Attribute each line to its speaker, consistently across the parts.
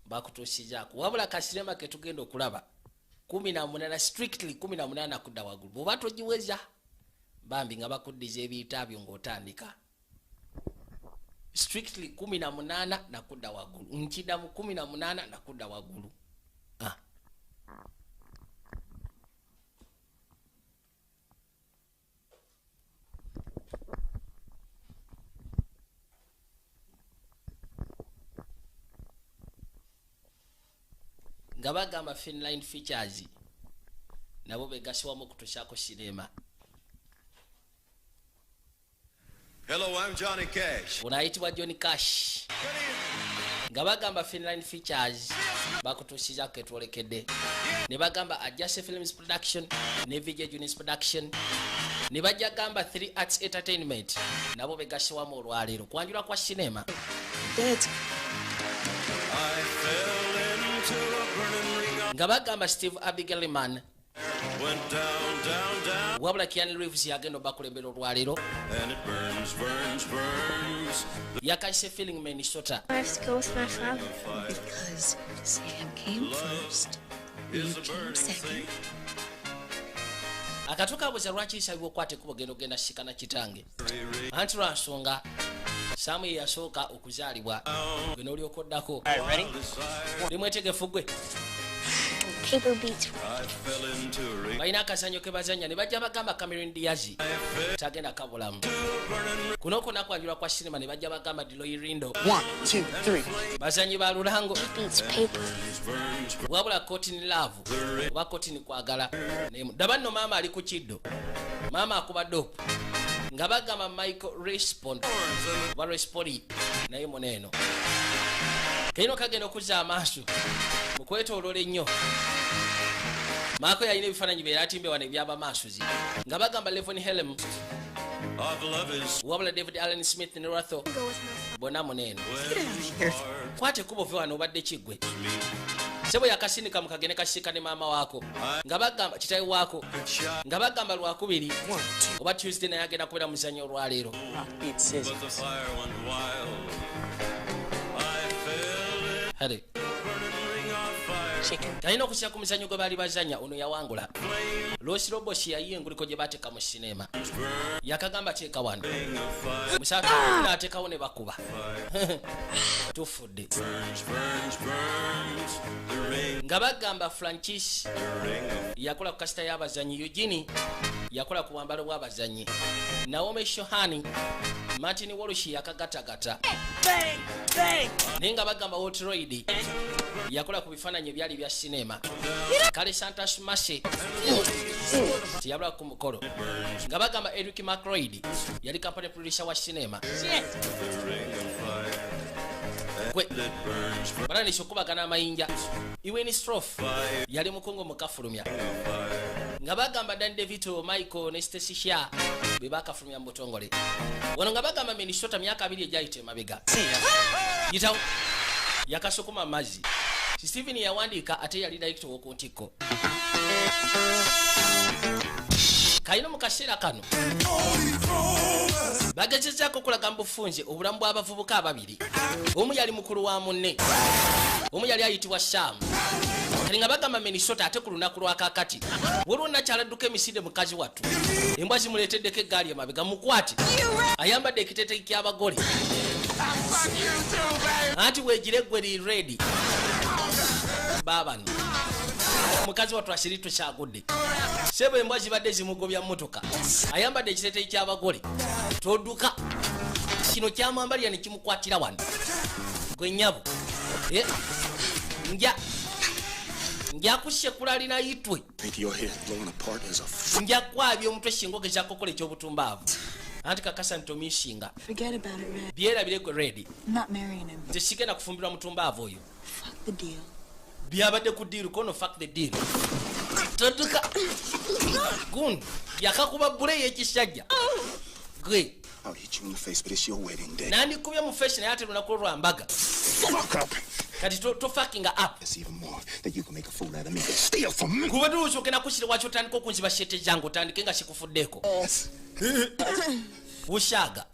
Speaker 1: Bakutuusizaako wabula kasinema ke tugenda okulaba 18, strictly 18 kudda waggulu. Bw'oba togiweza, bambi nga bakuddiza ebiyita byo ng'otandika. Strictly 18 nakudda waggulu. Nkiddamu, 18 nakudda waggulu. Ah. Nga bagamba Finline Features nabo begasiwamu okutuusaako sinema.
Speaker 2: Hello, I'm Johnny Cash.
Speaker 1: Ono ayitibwa Johnny Cash. Nga bagamba Finline Features bakutuusizaako ketwolekedde, ne bagamba Adjust Films Production ne VJ Junis Production, ne bajja gamba 3 Arts Entertainment nabo begasiwamu olwaleero kwanjula kwa sinema.
Speaker 3: Dead.
Speaker 2: I fell into a burning ring.
Speaker 1: Nga bagamba Steve Abigelman.
Speaker 2: Went down, down, down.
Speaker 1: Wabula Keanu Reeves yagenda obakulembera olwaleero.
Speaker 2: And it burns, burns, burns.
Speaker 1: Yakayise Feeling Minnesota.
Speaker 4: I have to go with my father.
Speaker 3: Because Sam came first. You
Speaker 2: Is a
Speaker 3: came
Speaker 2: burning
Speaker 3: second.
Speaker 2: thing.
Speaker 1: Akatuka abuuza lwaki nsabibwa okwata ekkubo genda ogenda sikana kitange, anti lwa nsonga Saamu ye yasooka okuzaalibwa, gwe n'olyoka oddako. Oli mwetegefu gwe?
Speaker 4: Paper beats.
Speaker 2: I fell into a ring.
Speaker 1: Balina akazanyo ke bazanya ne bajja bagamba Cameron Diaz tagenda kabulamu kuno okwo kwa sinema, ne bajja bagamba Delroy Lindo.
Speaker 5: One, two, three.
Speaker 1: Bazanyi ba lulango.
Speaker 4: Beats paper.
Speaker 2: Burns,
Speaker 1: Wabula Kotini Love oba Kotini Kwagala. Daba nno maama ali ku kiddo, maama akuba dope. Nga bagamba Michael Respond oba Respoli naye muneeno kalina kagenda okuzza amaaso mu kwetooloola ennyo. Maako yalina ebifaananyi byera atimbe wano ebyabamaasuzi. Nga bagamba Levon Helm
Speaker 2: of love is
Speaker 1: wabula David Allen Smith ne Ratho
Speaker 4: Go with my father.
Speaker 1: bonna muneeno. Kwata ekkubo ve wano, obadde kiggwe sebo. Yakasindika mu kagende kasika ne maama waako. Nga bagamba kitawe waako. Nga bagamba Lwakubiri
Speaker 5: One, two.
Speaker 1: oba Tuesday naye agenda kubeera muzannyo olwaleero.
Speaker 5: Rock beats scissors.
Speaker 2: But the fire went wild. I fell in
Speaker 1: Kale
Speaker 2: a burning ring of fire.
Speaker 5: Chicken.
Speaker 1: Talina okusya ku muzannyo gwe baali bazannya. Ono yawangula Los Robos, yayiye enguliko gye bateeka mu sinema. Yakagamba teeka wano
Speaker 2: Ring of fire.
Speaker 1: musatu n'ateekawo ne bakuba, tufudde.
Speaker 2: Burns, burns, burns. The ring,
Speaker 1: Nga bagamba Francis
Speaker 2: the ring of
Speaker 1: yakola ku kasita y'abazannyi, Eugene yakola ku bwambalo bw'abazannyi, Naomi Shohani, Martin Walsh yakagatagata, naye nga bagamba Waltroid yakola ku bifaananyi ebyali bya sinema. Kale Santas Mase teyabula ku mukolo. Nga bagamba Eric Macroid yali company producer wa sinema.
Speaker 2: The ring of fire.
Speaker 1: Gwe
Speaker 2: It burns, burns,
Speaker 1: batandise okubagana amayinja. Iwen Strof
Speaker 2: fire,
Speaker 1: yali mukungu mukafulumya.
Speaker 2: Fire.
Speaker 1: Nga bagamba Dan DeVito, Michael ne Stacy Sha be bakafulumya mu butongole. Wano nga bagamba Minnesota myaka 2 egyayita emabega yitawo yakasukuma amazzi. Steven yawandiika ate yali director w'oku ntikko. Kalina mu kaseera kano bagezezaako okulaga mu bufunze obulamu bw'abavubuka ababiri. Omu yali mukulu wa munne, omu yali ayitibwa Saamu. Kati nga bagamba Minnesota ate ku lunaku lwa kakati waliwo nakyaladduka emisinde. Mukazi wattu embwa zimuleeteddeko eggaali emabega, mukwate ayambadde ekiteeteeyi ky'abagole, anti weegire gwe li redi baabano. Mukazi wattu asiri tukyagudde sebo, embwa zibadde zimugobya mmotoka, ayambadde ekiteeteeyi ky'abagole. Todduka, kino kyamwambalira ne kimukwatira wano. Gwe nnyabo, Eh, nja kusekula lina yitwe.
Speaker 6: Think your head blowing apart as a
Speaker 1: Nja kwabya omutwe singa ogezaako okukola ekyobutumbaavu, anti kakasa ntomisinga.
Speaker 3: Forget about it, Red.
Speaker 1: Byerabire gwe Redi.
Speaker 3: I'm not marrying him.
Speaker 1: Nze sigenda kufumbirwa mutumbaavu oyo.
Speaker 3: Fuck the deal.
Speaker 1: Byabadde ku deal kono, fuck the deal. Toduka gundi yakakuba bule y'ekisajja gwe.
Speaker 6: I'll hit you in the face, but it's your wedding day.
Speaker 1: Nandikubye mu face naye ate lunaku lwa mbaga.
Speaker 6: Fuck up.
Speaker 1: Kati tofuckinga up.
Speaker 6: It's even more that you can make a fool out of me. Steal from me.
Speaker 1: Kuba tuusa ogenda kusira waki otandika okunziba sente zange, otandike nga sikufuddeeko.
Speaker 6: Yes.
Speaker 1: Bushaaga.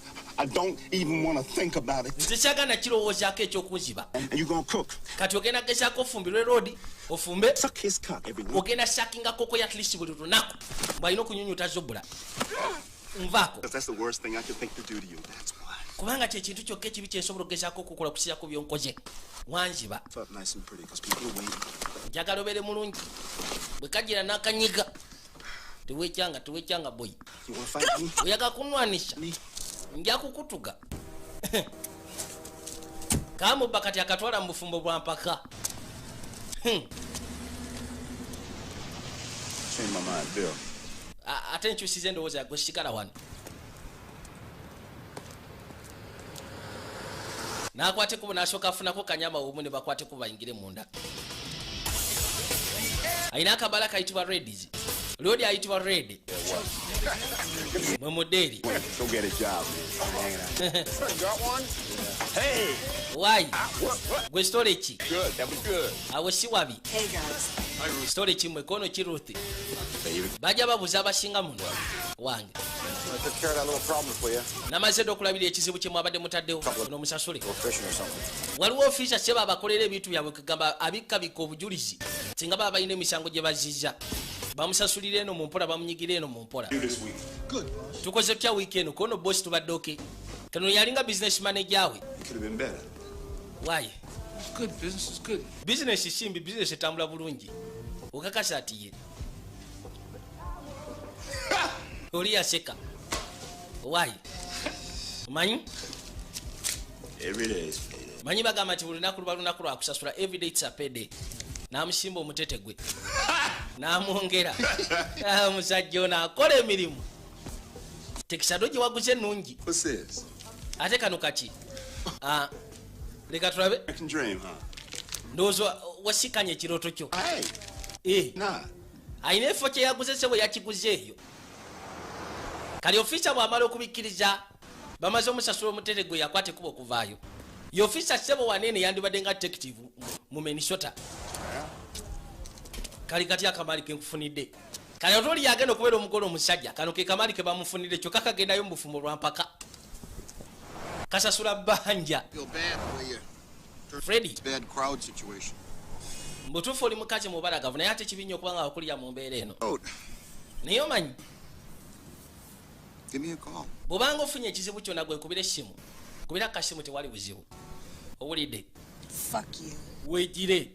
Speaker 6: I don't even want to think about it.
Speaker 1: Nze kyagala kirowoozaako ekyokunziba.
Speaker 6: And you gonna cook.
Speaker 1: Kati ogenda gezaako ofumbirwe roodi ofumbe.
Speaker 6: Suck his cock every week.
Speaker 1: Ogenda sakinga koko ya at least buli lunaku bw'alina okunyunyuta zobula nvaako.
Speaker 6: That's the worst thing I could think to do to you. That's why.
Speaker 1: Kubanga kyekintu kyokka ekibi kyensobola okugezaako okukola kusinza ku byonkoze wanziba.
Speaker 6: Up nice and pretty, 'cause people are waiting.
Speaker 1: Njagala obeere mulungi bwe kagira n'akanyiga teweekyanga teweekyanga boyi.
Speaker 6: You wanna fight me?
Speaker 1: Oyagala kunwanisa nja kukutuga. Kamubba kati akatwala mu bufumbo bwa mpaka.
Speaker 6: Change my mind, Bill.
Speaker 1: Ate nkyusiza endowooza yagwe sigala wano. N'akwata ekkubo n'asooka afunako kanyama obumu ne bakwata ekkubo bayingire munda. Alina akabala kayitibwa Reds. Lodi ayitibwa Red. Mwe muddeeri.
Speaker 6: Go get a job, man. I'm hanging out.
Speaker 7: Got one? Hey!
Speaker 1: Why? Gwe story ki?
Speaker 7: Good, that was good.
Speaker 1: Awo si wabi.
Speaker 3: Hey guys.
Speaker 1: Story ki mmwe kono ki Ruth?
Speaker 6: Baby.
Speaker 1: Bajja babuuza abasinga muno. Wange.
Speaker 7: I took care of that little problem for you.
Speaker 1: Namaze dda okulabira ekizibu kye mwabadde mutaddewo ono musasule.
Speaker 7: Go fishing or something.
Speaker 1: Waliwo ofiisa seba abakolera ebintu byabwe kugamba abikkabikka obujulizi singa baba balina emisango gye bazizza bamusasulira eno mu mpola bamunyigira eno mu mpola. Tukoze tutya wiiki eno kono bosi tubadde oke kano yalinga business manager we.
Speaker 6: It could have been better.
Speaker 1: Why?
Speaker 5: Good, business is good.
Speaker 1: Bizinesi simbi, bizinesi etambula bulungi. Okakasa ati ye oli yaseka. Why? Omanyi?
Speaker 6: Every day is payday.
Speaker 1: Manyi bagamba nti buli lunaku luba lunaku lwa kusasula, every day it's a payday. N'amusimba omutete gwe n'amwongera. Ah, omusajja ono akola emirimu. Tekisado gye waguze ennungi.
Speaker 6: What's this?
Speaker 1: Ate kano kaki? Ah, leka tulabe.
Speaker 6: American dream, huh?
Speaker 1: Ndowooza wasikanye ekirooto kyo.
Speaker 6: Hey,
Speaker 1: Eh,
Speaker 6: nah.
Speaker 1: alina ekifo kye yaguze se bwe yakiguze eyo. Kali ofiisa bw'amala okubikkiriza bamaze omusasula omutete gwe yakwata ekkubo okuvaayo. Ye ofiisa ssebo waneene yandibadde nga detective mu Minnesota. Kali kati akamaali ke nkufunidde. Kale ate oli yagenda okubeera omugole omusajja kano ke kamaali ke bamufunidde kyokka kagendayo mu bufumbo lwa mpaka. Kasasula bbanja.
Speaker 7: Feel bad the way you
Speaker 1: Freddy.
Speaker 7: bad crowd situation.
Speaker 1: Mbutuufu oli mukazi mubalagavu naye ate kibi nnyo okuba nga wakulira mu mbeera eno.
Speaker 7: Oh,
Speaker 1: Naye omanyi
Speaker 7: give me a call.
Speaker 1: bw'obanga ofunye ekizibu kyonna gwe nkubira essimu kubira kasimu tewali buzibu. Owulidde?
Speaker 3: Fuck you.
Speaker 1: Weegire.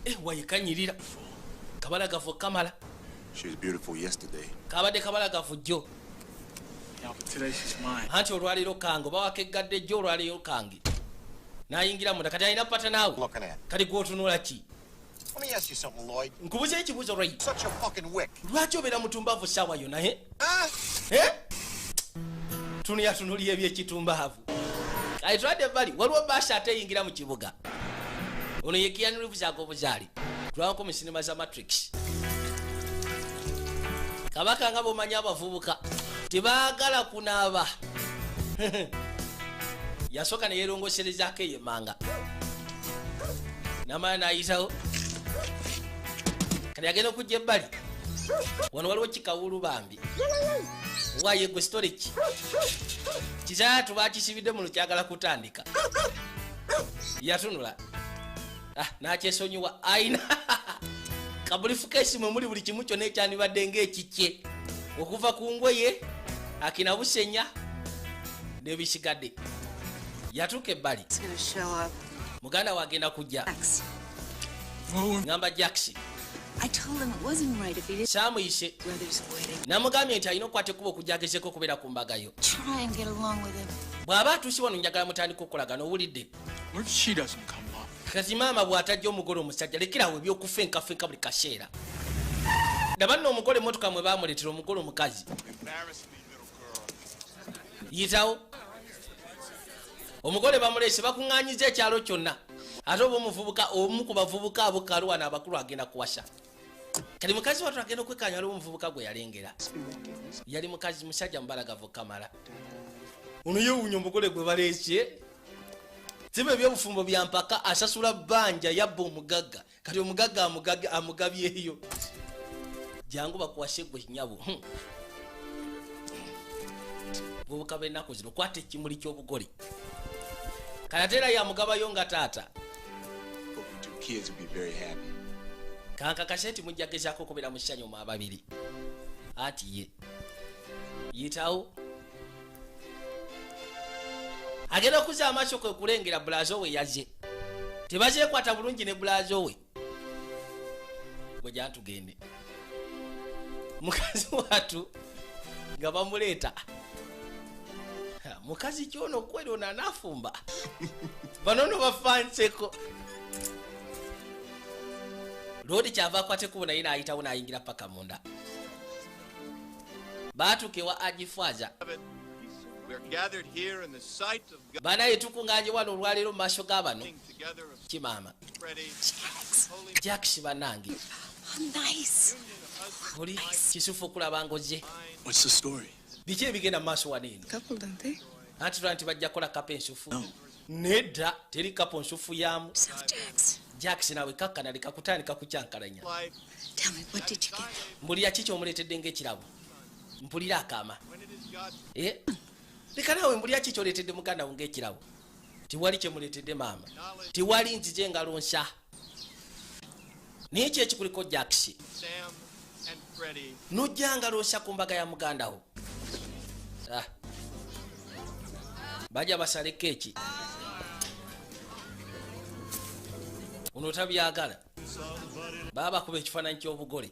Speaker 1: Eh, wayekanyirira. Kabalagavu kamala.
Speaker 6: She was beautiful yesterday.
Speaker 1: Kabadde kabalagavu jjo.
Speaker 5: Yeah, but today she's mine.
Speaker 1: Anti olwaleero kange oba wakeggadde jjo olwaleero kange. N'ayingira munda kati alina pata naawe.
Speaker 7: Looking at.
Speaker 1: Kati gw'otunula ki?
Speaker 7: Let me ask you something, Lloyd.
Speaker 1: Nkubuza ekibuuzo Ray.
Speaker 7: Such a fucking wick.
Speaker 1: Lwaki obeera mutumbaavu ssaawa yonna he?
Speaker 7: Huh?
Speaker 1: Eh? Tunuyatunulira ebyekitumbaavu. Kale twadde ebbali waliwo baasi ate eyingira mu kibuga. Ono ye Keanu Reeves ag'obuzaale. Tulabako mu sinema za Matrix. Kabaka nga bw'omanyi abavubuka tebaagala kunaaba. Yasooka ne yeerongoserezaako eyo emmanga. N'amala n'ayitawo. Kati agenda okujja ebbali. Wano waliwo kikawuulu bambi. Waaye gwe story ki? Kizaatu baakisibidde muno kyagala kutandika. Yatunula. Ah, n'akyesonyiwa ayina kabulifukeesi mwe muli buli kimu kyonna ekyandibadde ng'ekikye. Okuva ku ngoye akina busenya n'ebisigadde. Yatuuka ebbali.
Speaker 3: It's gonna show up.
Speaker 1: Muganda we agenda kujja.
Speaker 3: Jax.
Speaker 1: Ngamba Jax.
Speaker 3: I told him it wasn't right if he didn't.
Speaker 1: Saamuyise.
Speaker 3: Brother's wedding.
Speaker 1: Namugambye nti alina okukwata ekkubo okujja agezeeko okubeera ku mbaga yo.
Speaker 3: Try and get along with him.
Speaker 1: Bw'aba atuuse wano njagala mutandike okukolagana owulidde.
Speaker 5: What if she doesn't come up?
Speaker 1: Kati maama bw'atajja omugole omusajja lekerawo ebyokufenkafenka buli kaseera. Ndaba nno omugole emmotoka mwe baamuleetera omugole omukazi. Yitawo. Omugole bamuleese bakuŋŋaanyiza ekyalo kyonna. Ate oba omuvubuka omu ku bavubuka abo kaluwana abakulu agenda kuwasa. Kati mukazi wattu agenda okwekkaanya waliwo omuvubuka gwe yalengera. Yali mukazi musajja mubalagavu kamala. Ono yeewuunya omugole gwe baleese. Siba ebyobufumbo bya mpaka asasula bbanja yabba omugagga. Kati omugagga amugabyeyo. Jangu bakuwase gwe nnyabo. Bubuka b'ennaku zino, kwata ekimuli ky'obugole. Kale ate era yamugabayo nga taata.
Speaker 6: Hope you two kids will be very happy.
Speaker 1: Kankakase nti mujja gezaako okubeera mu ssanyu mu ababiri. Anti ye yitawo agenda okuzza amaaso kwe kulengera bulazo we yazze, tebazeekwata bulungi ne bulazo we gwe jantugende. Mukazi watu nga bamuleeta. Ha, mukazi kyono kweri ono anaafumba, bano no bafanseko. Loodi kyava akwata ekkubo naye n'ayitawo n'ayingira paka munda. Baatuuka ewa agifwaza.
Speaker 8: We are gathered here in the sight of God,
Speaker 1: Banaye, tukuŋŋaanye wano olwaleero mu maaso g'abano
Speaker 8: together of
Speaker 1: kimaama
Speaker 8: Freddie,
Speaker 1: Jackisi. Bannange.
Speaker 3: Oh, nice.
Speaker 1: Oli kisufu okulaba ngoze.
Speaker 5: What's the story?
Speaker 1: Biki ebigenda mu maaso wano eno?
Speaker 3: Couple, don't they?
Speaker 1: Anti tula nti bajja kukola couple ensufu. Nedda, teri couple nsufu yamu.
Speaker 3: Self Jax.
Speaker 1: Jackisi, nawe kakkana, leka kutandika kukyankalanya.
Speaker 8: life,
Speaker 3: Tell me, what did you get?
Speaker 1: Mbulira, ki kyomuleetedde ng'ekirabo? Mpulira akaama.
Speaker 8: when it is God's
Speaker 1: Eh? Leka naawe, mbulira, ki kyoleetedde muganda wo ng'ekirabo? Tiwali kyemuleetedde maama, tiwali. Nzije engalo nsa. Naye ki ekikuliko, Jackisi?
Speaker 8: Sam and Freddie
Speaker 1: Nojja ngalo nsa ku mbaga ya muganda wo. Ah. Bajja basale keeki. Ono tabyagala. Baba bakuba ekifaananyi ky'obugole.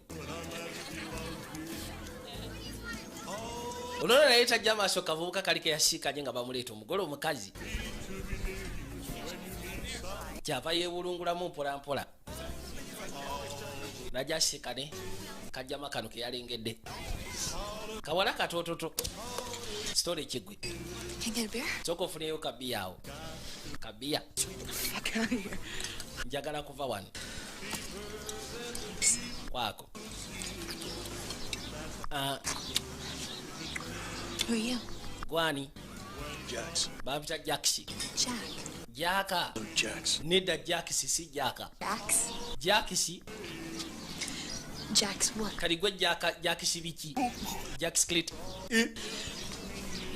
Speaker 1: Onono naye tajja maaso. Kavubuka kali keyasiikanye nga bamuleeta omugole omukazi, kyava yeewulungulamu mpola mpola najja asiikane kajjama kano keyalengedde kawala katoototo. Sitole kigwe.
Speaker 3: Can I get a beer?
Speaker 1: Sooka ofuneyo kabiya awo, kabiya.
Speaker 3: Fuck out of here.
Speaker 1: Njagala kuva wano kwako. Ah,
Speaker 3: Who are you?
Speaker 1: Gwani?
Speaker 5: Jax.
Speaker 1: Bampita Jackisi.
Speaker 3: Jack.
Speaker 1: Jaka.
Speaker 5: Jax.
Speaker 1: Nedda, Jackisi si Jaka.
Speaker 4: Jax?
Speaker 1: Jackisi.
Speaker 4: Jax what?
Speaker 1: Kali gwe Jaka, Jackisi biki? Jax Clit.
Speaker 3: You're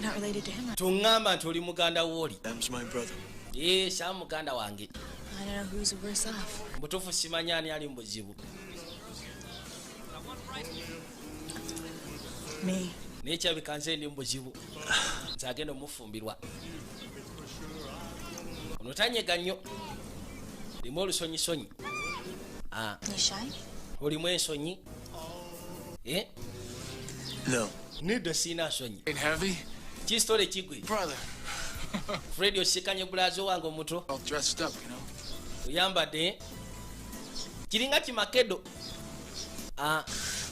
Speaker 3: not related to him.
Speaker 1: Toŋŋamba nti oli muganda wooli.
Speaker 5: Sam's my brother.
Speaker 1: Ee, Sam muganda wange.
Speaker 3: I don't know who's worse off.
Speaker 1: Mutuufu simanyi ani ali mu buzibu.
Speaker 3: Me.
Speaker 1: Naye kyabika nze ndi mu buzibu, nze agenda omufumbirwa. Ono tanyega nnyo, limu olusonyisonyi. Ah,
Speaker 3: You shy?
Speaker 1: olimu ensonyi? Eh?
Speaker 5: No.
Speaker 1: Nedda, siina nsonyi.
Speaker 5: Ain't heavy.
Speaker 1: Kisitole kigwe.
Speaker 5: Brother.
Speaker 1: Fred, osikanye bulazo wange omuto.
Speaker 5: All dressed up, you know.
Speaker 1: Oyambadde kiringa kimakedo. Ah,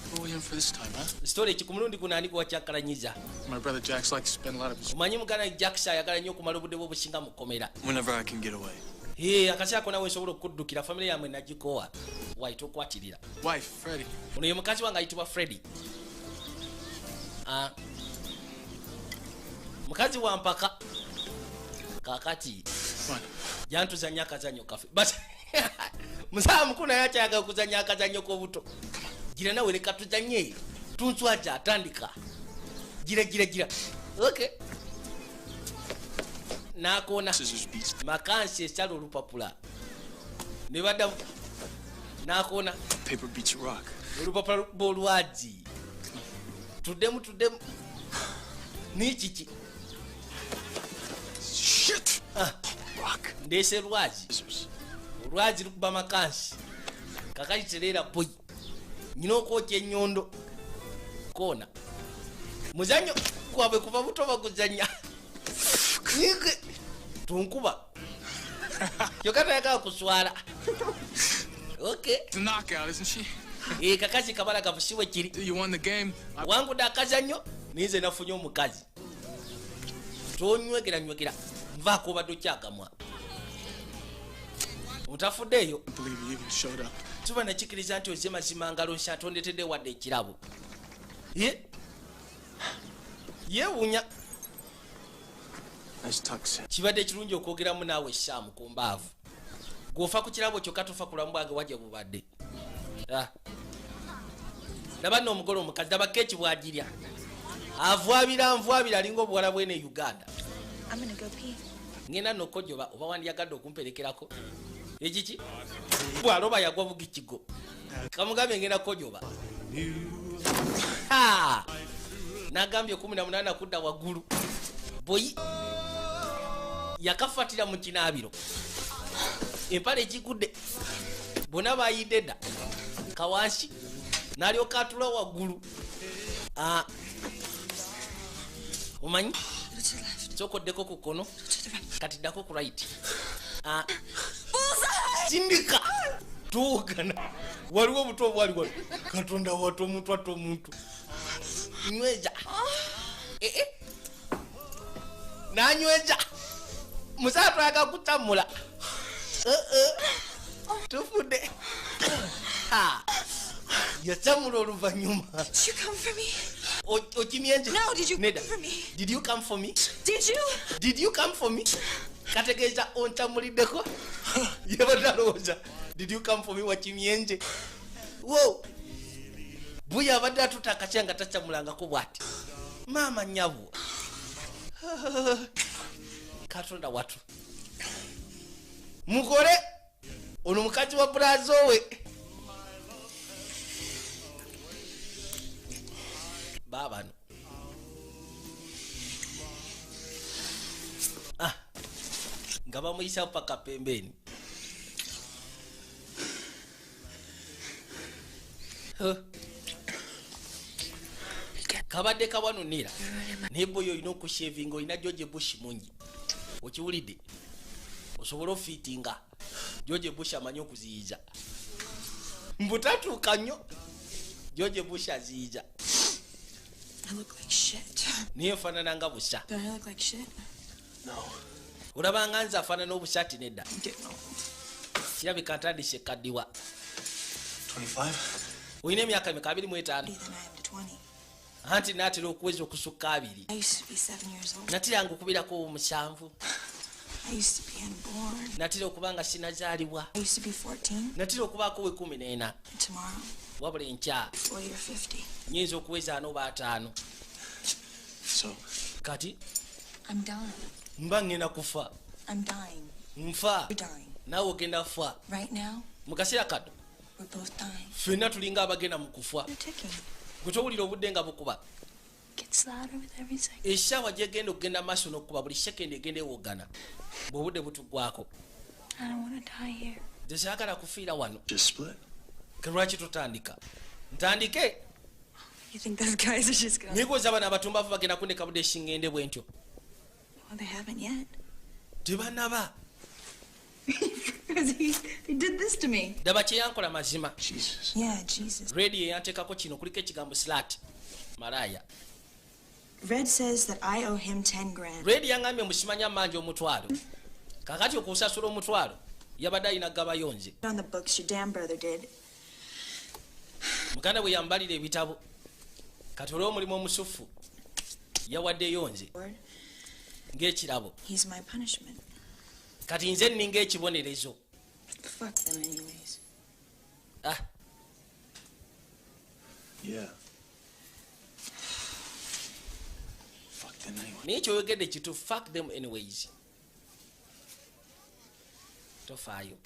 Speaker 5: What are we in for this time, huh?
Speaker 1: sitole ki ku mulundi guno ani gwewakyankalanyiza?
Speaker 5: My brother Jax likes to spend a lot of his
Speaker 1: Omanyi muganda Jacks ayagala nnyo okumala obudde bwe obusinga mu kkomera.
Speaker 5: whenever I can get away.
Speaker 1: Ee, akaseera kona wensobola okuddukira famire yammwe nagikoowa. Wayi, tokwatirira.
Speaker 5: Wife, Freddie.
Speaker 1: Ono ye mukazi wange ayitibwa Freddy. Ah. Mukazi wa mpaka kakati.
Speaker 5: Come on.
Speaker 1: Jantuzanya akazanyo kaffe. But musawa mukulu naye akyayagala okuzanya akazanyo k'obuto. Gira nawe, leka tuzanye. Tunswaja atandika. Gira gira gira. Okay, nakoona.
Speaker 5: Scissors beats.
Speaker 1: Makansi esala olupapula ne baddamu nakoona.
Speaker 5: Paper beats a rock.
Speaker 1: Olupapula bwolwazi. Tuddemu, tuddemu nikiki.
Speaker 5: Shit!
Speaker 1: Ah.
Speaker 5: Rock.
Speaker 1: Ndeese lwazi.
Speaker 5: Scissors.
Speaker 1: Olwazi lukuba makansi. Kakati tereera boyi, nyina okwokya ennyondo koona. Muzanyo gwabwe kuva buto baguzanya. Nige, tunkuba kyokka tayagala kuswala. Okay.
Speaker 5: It's a knockout, isn't she?
Speaker 1: Eh, kakazi kabala kafusiwe kiri.
Speaker 5: You won the game. I
Speaker 1: Wangudde akazannyo, ninze nafunye omukazi. Tonywegera nywegera, nvaako, obadde okyakamwa otafuddeeyo.
Speaker 5: can't believe you even showed up.
Speaker 1: Tuba nakikiriza nti oze. Mazima ngalo nsi atondetedde wadde ekirabo. Ye yeewuunya.
Speaker 5: Nice talk, Sam.
Speaker 1: Kibadde kirungi okwogeramu naawe essaamu ku mbaavu. Gwofa ku kirabo kyokka, tofa ku bulamu bwange wajja bubadde. Ah. Laba nno omugole omukazi, laba keeki bwagirya. Avwabira nvwabira alinga obuwala bwene Uganda. Ngenda nokojoba oba wandyagadde okumperekerako. Ekiki? Bw'aloba yagwa bugikigo. Kamugambe ngenda kojoba. Ha! Nagambye 18 kudda waggulu. Boyi yakafatira mu kinaabiro. Empale egigudde. Bonna bayidde dda. Kawansi n'alyoka atula waggulu. Ah. Omanyi? Sokoddeko ku kkono. Kati ddako ku right. Ah. Sindika. Tuwugana. Waliwo obuto obwali wali. Katonda watu omuntu atta omuntu. Nyweza. Eh. Nanyweza. Musaa twayagala kutamula. Tufudde. Ha. Yasamula oluvannyuma.
Speaker 3: Did you come for me?
Speaker 1: Okimyenje?
Speaker 3: No, did you
Speaker 1: Neda.
Speaker 3: come for me?
Speaker 1: Did you come for me?
Speaker 3: Did you?
Speaker 1: Did you come for me? Kategeeza ontamuliddeko. Yabadde alowooza. Did you come for me wakimyenje? Wo. Buya abadde atuta akakya nga takyamulangako bw'ati. Maama nnyabo. Katonda watu. Mukole ono mukazi wa bulazo we. Baabano. Ah. Nga bamuyisa paka pembeni. Kabadde kawanunira. Naye boyo olina okushavinga olina George Bush mungi. Okiwulidde? Osobola ofiitinga. George Bush amanyi okuziyiza. Mbu tatuuka nnyo. George Bush aziyiza.
Speaker 3: I look like shit.
Speaker 1: Naye nfaanana nga busa.
Speaker 3: Don't I look like shit?
Speaker 5: No.
Speaker 1: Olabanga nze afaanana obusaati nedda.
Speaker 3: I'm getting old.
Speaker 1: Kirabika ntandise kaddiwa.
Speaker 5: 25?
Speaker 1: Olina emyaka emeka? 25.
Speaker 3: Than I am to 20.
Speaker 1: Anti naatera okuweza okusukka 2.
Speaker 3: I used to be 7 years old.
Speaker 1: Natiranga okubeerako 7.
Speaker 3: I used to be unborn.
Speaker 1: Natira okuba nga sinazaalibwa.
Speaker 3: I used to be 14.
Speaker 1: Natira okubaako we 14.
Speaker 3: And tomorrow,
Speaker 1: Wabula enkya
Speaker 3: 40 or 50.
Speaker 1: nyinza okuweza 4 oba 5.
Speaker 5: So,
Speaker 1: Kati
Speaker 3: I'm dying.
Speaker 1: mba ngenda kufa.
Speaker 3: I'm dying.
Speaker 1: Nfa.
Speaker 3: You're dying.
Speaker 1: Naawe ogenda kufa.
Speaker 3: Right now,
Speaker 1: Mu kaseera kano
Speaker 3: we're both dying.
Speaker 1: ffenna tulinga abagenda mu kufa.
Speaker 3: You're ticking.
Speaker 1: Gwe towulira obudde nga bukuba.
Speaker 4: Gets louder with every second.
Speaker 1: Essaawa gyegenda okugenda maaso n'okukuba buli sekendi egenda ewoggana. Bw'obudde butuggwako.
Speaker 4: I don't want to die here.
Speaker 1: Nze saagala kufiira wano.
Speaker 5: just split.
Speaker 1: Ke lwaki totandika? Ntandike?
Speaker 3: You think those guys are just gonna?
Speaker 1: Nigooza bano abatumbavu bagenda kundeka budde singende bwe ntyo.
Speaker 3: Well, they haven't yet.
Speaker 1: Tebannaba.
Speaker 3: Because he did this to me.
Speaker 1: Ddaba kye yankola mazima.
Speaker 5: Jesus.
Speaker 3: Yeah, Jesus.
Speaker 1: Redi eyanteekako kino kuliko ekigambo slat. Malaaya.
Speaker 3: Red says that I owe him 10 grand.
Speaker 1: Redi yangambye musimanya mmanja 10,000. Kakati okusasula 10,000 yabadde alina gabayo nze.
Speaker 3: On the books, your damn brother did.
Speaker 1: Muganda bwe yambalira ebitabo. Kati olw'omulimu omusufu yawaddeyo nze
Speaker 3: Lord,
Speaker 1: ng'ekirabo.
Speaker 3: he's my punishment.
Speaker 1: Kati nze nninga ekibonerezo.
Speaker 3: Fuck them anyways.
Speaker 1: Ah,
Speaker 5: Yeah. Fuck them anyway.
Speaker 1: naye kyoyogedde kituufu, fuck them anyways. Tofaayo.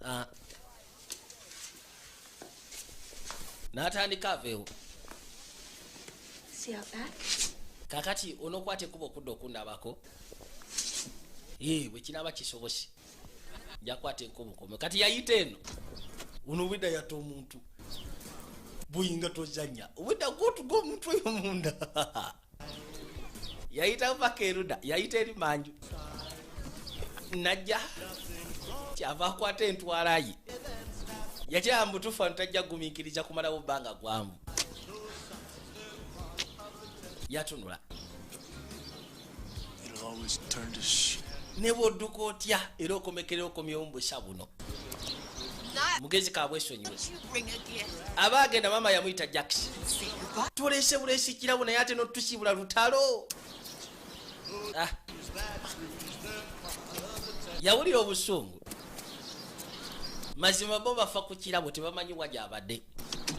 Speaker 1: Ah. N'atandika aveewo.
Speaker 4: See out back?
Speaker 1: Kakati onookwata ekkubo okudda okundabako. Ee, bwe kinaaba kisobose. Nja kukwata enkubo nkome. Kati yayita eno. Ono obwedda yatta omuntu. Buyinga tozannya. Obwedda gwotuga omuntu oyo munda. Yayita paka erudda, yayita eri manju. Najja kyava akwata entwala ye. Yakyala mubutuufu ano tajja kugumiikiriza kumalawo bbanga gwanvu. Yatunula.
Speaker 5: It'll always turn to shit.
Speaker 1: Ne bw'odduka otya era okomekera okomyewo mu busa buno. Mugezi kabwesonyiwe. Aba agenda maama yamuyita Jackson. Tuleese buleesi kirabo naye ate n'otusiibula lutalo. Ah. Yawulira obusungu. Mazima bo bafa ku kirabo, tebamanyi wa gy'abadde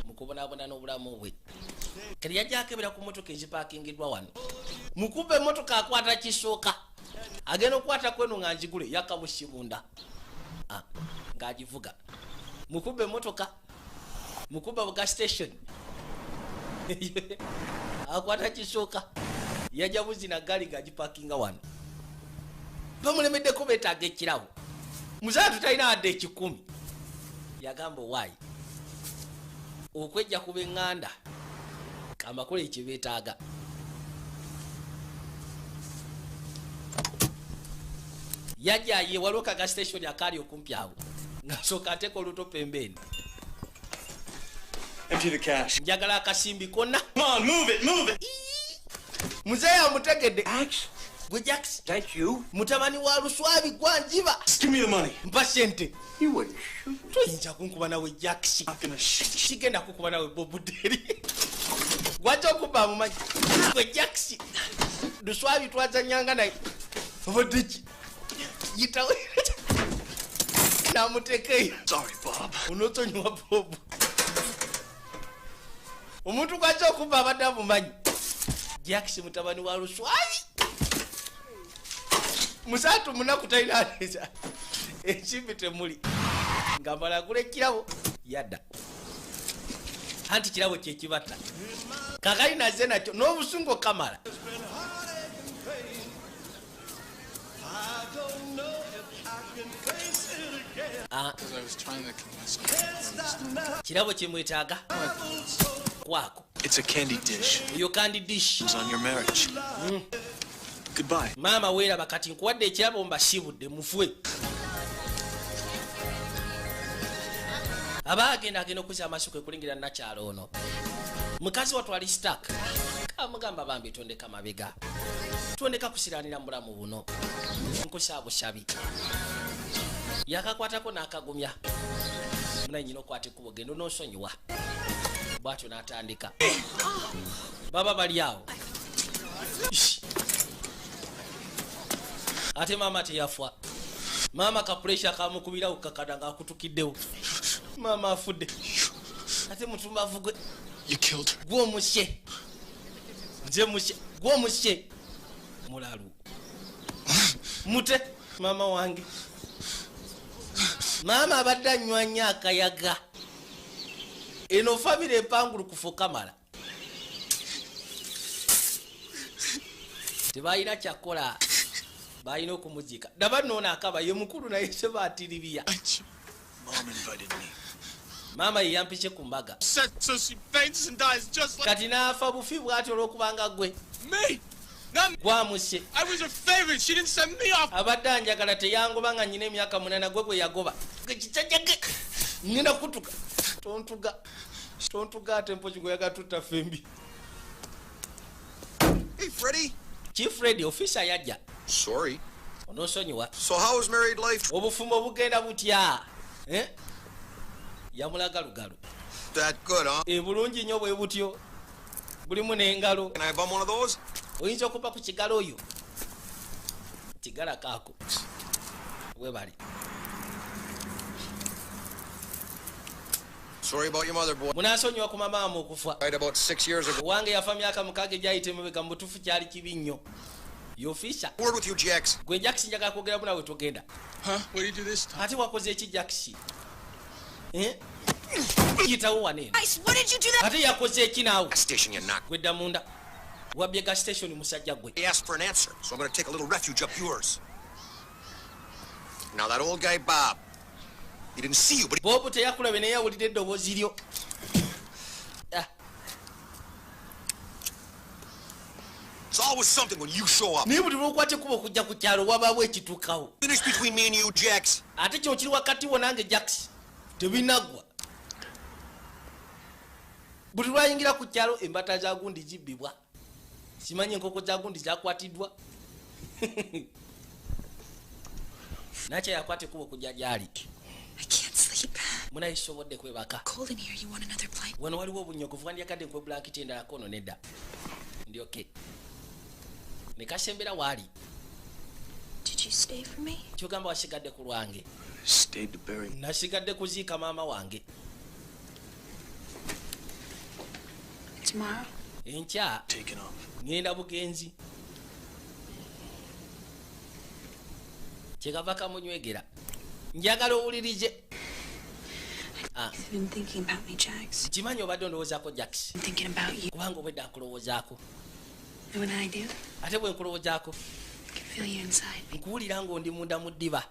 Speaker 1: mu kubonaabona n'obulamu bwe. Kati yajja akebera ku motoka ezipaakingiddwa wano. Mukuba emmotoka akwata kisooka, agenda okukwata kweno nga njigule yakamusibunda ng'agivuga. Mukuba emmotoka, mukuba bu gas station, akwata kisooka, yajja buzina gaali ng'agipakinga wano. Bamulemeddeko, beetaaga ekirabo. Muzaatu talina wadde 100. Yagamba owaayi okwejja ku b'eŋŋanda amakulu ekyebeetaaga. Yajja ye waliwo ka gas station akaali okumpi awo, ng'asooka ateeka oluto pembeeni.
Speaker 5: Empty the cash.
Speaker 1: Njagala akasimbi konna.
Speaker 5: Come on, move it, move it.
Speaker 1: Muzeeyi amutegedde. Gwe Jax?
Speaker 5: That you?
Speaker 1: Mutabani wa Luswabi gwanjiba.
Speaker 5: Just give me the money.
Speaker 1: Mpa sente.
Speaker 5: You wouldn't shoot.
Speaker 1: Toyinza kunkuba nawe Jax.
Speaker 5: Not gonna shoot.
Speaker 1: Sigenda kukuba nawe Bobuderi. Gwajja okuba amumanyi. Gwe Jax. Luswabi twazanyanga naye. Obadde ki? Yitawo. Namutekeyo.
Speaker 5: Sorry, Bob.
Speaker 1: Onotsonyiwa Bob. Omuntu gwajja okuba abadde amumanyi. Jax mutabani wa Luswabi. Musatu munaku talina aleza. Ensimbi temuli. Ng'amala agula ekirabo yadda. Anti kirabo kye kibatta. Kakali naze nakyo n'obusungu kamala.
Speaker 6: Because I was trying to convince him.
Speaker 1: Kirabo kye mwetaaga kwako.
Speaker 5: It's a candy dish.
Speaker 1: Oyo candy dish.
Speaker 5: It was on your marriage. Goodbye.
Speaker 1: Maama weeraba kati nkuwadde ekirabo mbasiibudde mufwe. Aba agenda agenda okuzza amaaso kwe kulingira nakyalo ono. Mukazi wattu ali stuck. Kamugamba bambi tondeka mabega. Tondeka kusiranira mu bulamu buno. Nkusaba busabi. Yakakwatako n'akagumya. Munaye nnyina okwata ekkubo genda onoosonyiwa. Bw'atyo n'atandika. Baba bali awo. Ate maama teyafa. Maama ka pressure kamukubirawo kakada ng'akutukiddewo. Maama afudde. Ate mutumbavu gwe.
Speaker 5: You killed her.
Speaker 1: Gw'omusye. Nze musye. Gw'omusye. Mulalu. Mute maama wange. Maama abadde anywa nnyo akayaga. Eno famire empangulukufu kamala. Tebalina kyakola. Balina okumuziika. Daba nno ono akaba ye mukulu naye se baatiribya.
Speaker 5: Mom invited me.
Speaker 1: Maama ye yampise ku mbaga.
Speaker 6: So she faints and dies just like
Speaker 1: Kati n'afa bufi bw'atyo olw'okubanga gwe.
Speaker 6: me. Not me.
Speaker 1: Gwamuse.
Speaker 6: I was her favorite. She didn't send me off.
Speaker 1: Abadde anjagala teyangoba nga nnyina emyaka 8 gwe gwe yagoba. Gwe kijjajjage. Ngenda kutuka. Tontuga. Tontuga ate mpozi gwe yagala tutta ffembi.
Speaker 7: Hey, Freddie.
Speaker 1: Chief Freddy, officer yajja.
Speaker 7: Sorry.
Speaker 1: Onoosonyiwa.
Speaker 7: So how is married life?
Speaker 1: Obufumbo bugenda butya? Eh? Yamulaga lugalo.
Speaker 7: That good, huh?
Speaker 1: E bulungi nnyo bwe butyo. Bulimu n'engalo.
Speaker 7: Can I bum one of those?
Speaker 1: Oyinza okuba ku kigalo oyo. Kigala kaako. Webale.
Speaker 7: Sorry about your mother, boy.
Speaker 1: Munaasonyiwa ku mama wammwe okufa.
Speaker 7: Died about 6 years ago.
Speaker 1: Owange yafa myaka 6 egyayita emabega, mu butuufu kyali kibi nnyo. Yofisa.
Speaker 7: Word with you, Jax.
Speaker 1: Gwe Jax, njagala kwogeramu nawe togenda.
Speaker 6: Huh? What do you do this time?
Speaker 1: Ate wakoze eki Jax? Eh? Yitawo wano eno.
Speaker 3: Ice, what did you do that?
Speaker 1: Ate yakoze eki naawe?
Speaker 7: Gas station, you knock.
Speaker 1: Gwedda munda. Wabbye gas station musajja gwe.
Speaker 7: They asked for an answer, so I'm gonna take a little refuge up yours. Now that old guy Bob, he didn't see you, but
Speaker 1: Bob teyakulabe naye yawulidde eddoboozi lyo. Ah,
Speaker 7: it's always something when you show up.
Speaker 1: Naye buli lwokwata ekkubo okujja ku kyalo wabaawo ekituukawo.
Speaker 7: Finish between me and you, Jax.
Speaker 1: Ate kino kiri wakati wo nange Jax. Tebinaggwa. Buli lwayingira ku kyalo embata za gundi zibbibwa. Simanyi enkoko za gundi zakwatiddwa. Nakya yakwata ekkubo okujja gy'ali.
Speaker 3: I can't sleep.
Speaker 1: Munaye sisobodde kwebaka.
Speaker 3: Cold in here. You want another blanket?
Speaker 1: Wano waliwo obunyogovu, wandyagadde nkuwe blanketi endala kono? Nedda, ndyoke ne kasembera waali.
Speaker 4: Did you stay for me?
Speaker 1: Kyogamba wasigadde ku lwange?
Speaker 5: Stayed to bury.
Speaker 1: Nasigadde kuziika maama wange.
Speaker 4: Tomorrow?
Speaker 1: Enkya
Speaker 5: Taken off.
Speaker 1: ŋŋenda bugenzi. Kyekava kamunywegera, njagala owulirize. Ah,
Speaker 4: You've been thinking about me, Jax.
Speaker 1: nkimanyi obadde ondowoozaako, Jax.
Speaker 4: I'm thinking about you.
Speaker 1: Kubanga obwedda nkulowoozaako.
Speaker 4: And when I do,
Speaker 1: Ate bwe nkulowoozaako,
Speaker 4: I can feel you inside me.
Speaker 1: nkuwulira ng'ondi munda mu ddiba.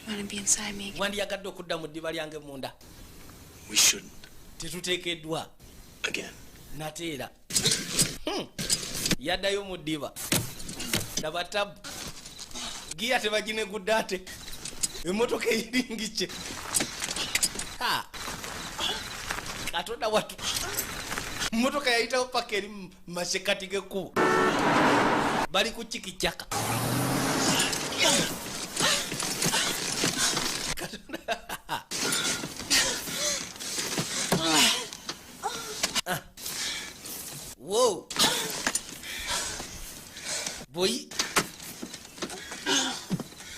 Speaker 4: You want to be inside me again?
Speaker 1: Wandiyagadde okudda mu ddiba lyange munda?
Speaker 5: We shouldn't.
Speaker 1: Tetuteekeddwa.
Speaker 5: Again.
Speaker 1: Nate era yaddayo mu ddiba. Laba tabu, giya tebaginegudde, ate emmotoka eyiringike. Ha! Katonda watu, mmotoka yayitawo paka eri mu masekati g'ekkubo. Bali ku kikicyaka. Katonda. Ah. Wow, boyi,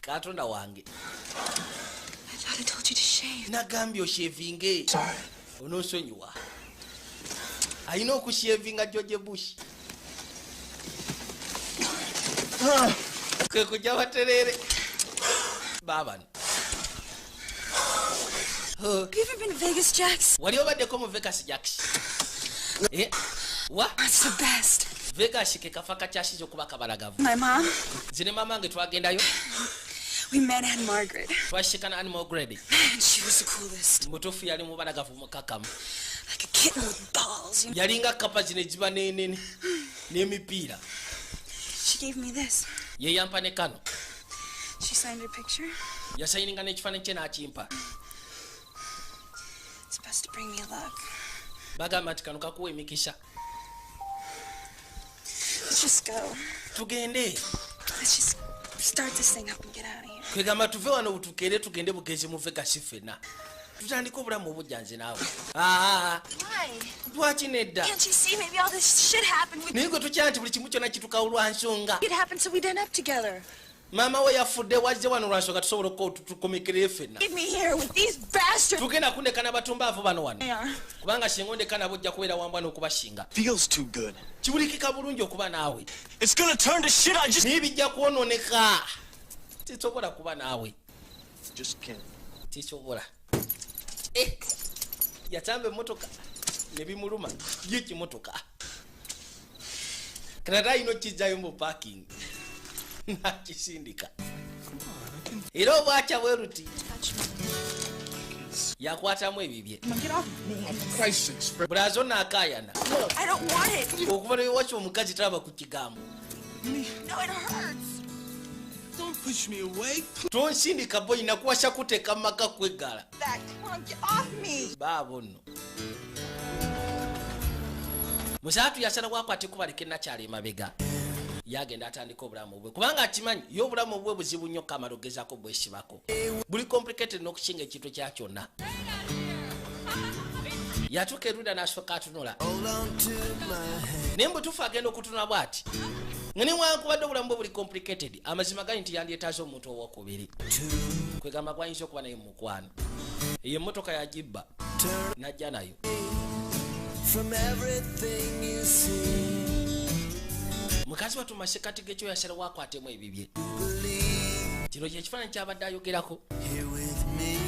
Speaker 1: Katonda wange.
Speaker 4: I thought I told you to shave.
Speaker 1: Nagambye oshevinge. Onoosonyiwa, alina okushevinga. George Bush kwe kujja baterere baabano.
Speaker 4: Have you ever been to Vegas, Jax?
Speaker 1: Wali obaddeko mu Vegas, Jax? Eh, wa?
Speaker 4: That's the best.
Speaker 1: Vegas ke kafa kakyasiza okuba kabalagavu.
Speaker 4: My mom,
Speaker 1: Nze ne mama nge twagendayo.
Speaker 4: we met Ann-Margret.
Speaker 1: Twashikana Ann-Margret.
Speaker 4: Man, she was the coolest.
Speaker 1: Mutuufu, yali mubalagavu mukakamu.
Speaker 4: Like a kitten with balls.
Speaker 1: Yalinga kapa zino eziba n'emipiira.
Speaker 4: She gave me this.
Speaker 1: Ye yampa ne kano.
Speaker 4: She signed her picture.
Speaker 1: Yasayininga n'ekifaananyi kye n'akimpa.
Speaker 4: It's supposed to bring me luck.
Speaker 1: Bagamba nti kano kakuwa emikisa.
Speaker 4: Let's just go.
Speaker 1: Tugende.
Speaker 4: Let's just start this thing up and get out of here.
Speaker 1: Kwegamba tuve wano, tukere tugende bugezi mu Vegas ffenna, tutandike obulamu obujja nze naawe. Aa.
Speaker 4: Why?
Speaker 1: Lwaki nedda?
Speaker 4: Can't you see? Maybe all this shit happened with
Speaker 1: Naye gwe tukya nti buli kimu kyonna kitukawo lwa nsonga.
Speaker 4: It happened so we'd end up together.
Speaker 1: Maama we yafudde, wazze wano lwa nsonga, tusobola tukomekerere ffenna.
Speaker 4: Leave me here with these bastards.
Speaker 1: Tugenda kundeka n'abatumbaavu bano wano?
Speaker 4: They are.
Speaker 1: Kubanga singa ondeka nabo, ojja kubeera wambwa n'okubasinga.
Speaker 5: Feels too good.
Speaker 1: Kiwulikika bulungi okuba naawe.
Speaker 5: It's gonna turn to shit. I just
Speaker 1: Naye bijja kwonooneka, tisobola kuba naawe.
Speaker 5: just can't.
Speaker 1: Tisobola. Eh, yatamba emmotoka ne bimuluma ye kimotoka kanata alina okukizzayo mu parking nakisindika, era obwakya bwe luti yakwatamu ebibye.
Speaker 3: Get off me.
Speaker 6: Christ's sakes, Fred.
Speaker 1: Bulazo naakayana.
Speaker 4: I don't want it.
Speaker 1: Okuva lwewaki omukazi talaba ku kigambo.
Speaker 4: No, it hurts.
Speaker 5: Don't push me away.
Speaker 1: Tonsindika boyi, nakuwasa kuteeka mu maka kweggala.
Speaker 3: Back. Come on, get off me.
Speaker 1: Baabo nno musaatu yasala bwakwata ekubaleka enakyala emabega, yagenda atandika obulamu bwe, kubanga akimanyi ye obulamu bwe buzibu nnyo kamala ogezaako bwesibako, buli complicated n'okusinga ekintu kya kyonna. Yatuuka erudda n'asooka atunula, naye mbutuufu agenda okutunula bw'ati nga newankubadde obulamu bwe buli complicated, amazima gali nti yandyetaaze omuntu owokubiri, kwegamba gwayinza okuba naye mumukwano. Eyo emmotoka yagibba najja nayo.
Speaker 9: From everything you see,
Speaker 1: Mukazi watu masekati gekyo yasalawo akwatemu ebibye. Kino kyekifaananyi kyabadde ayogerako.
Speaker 9: Here with me.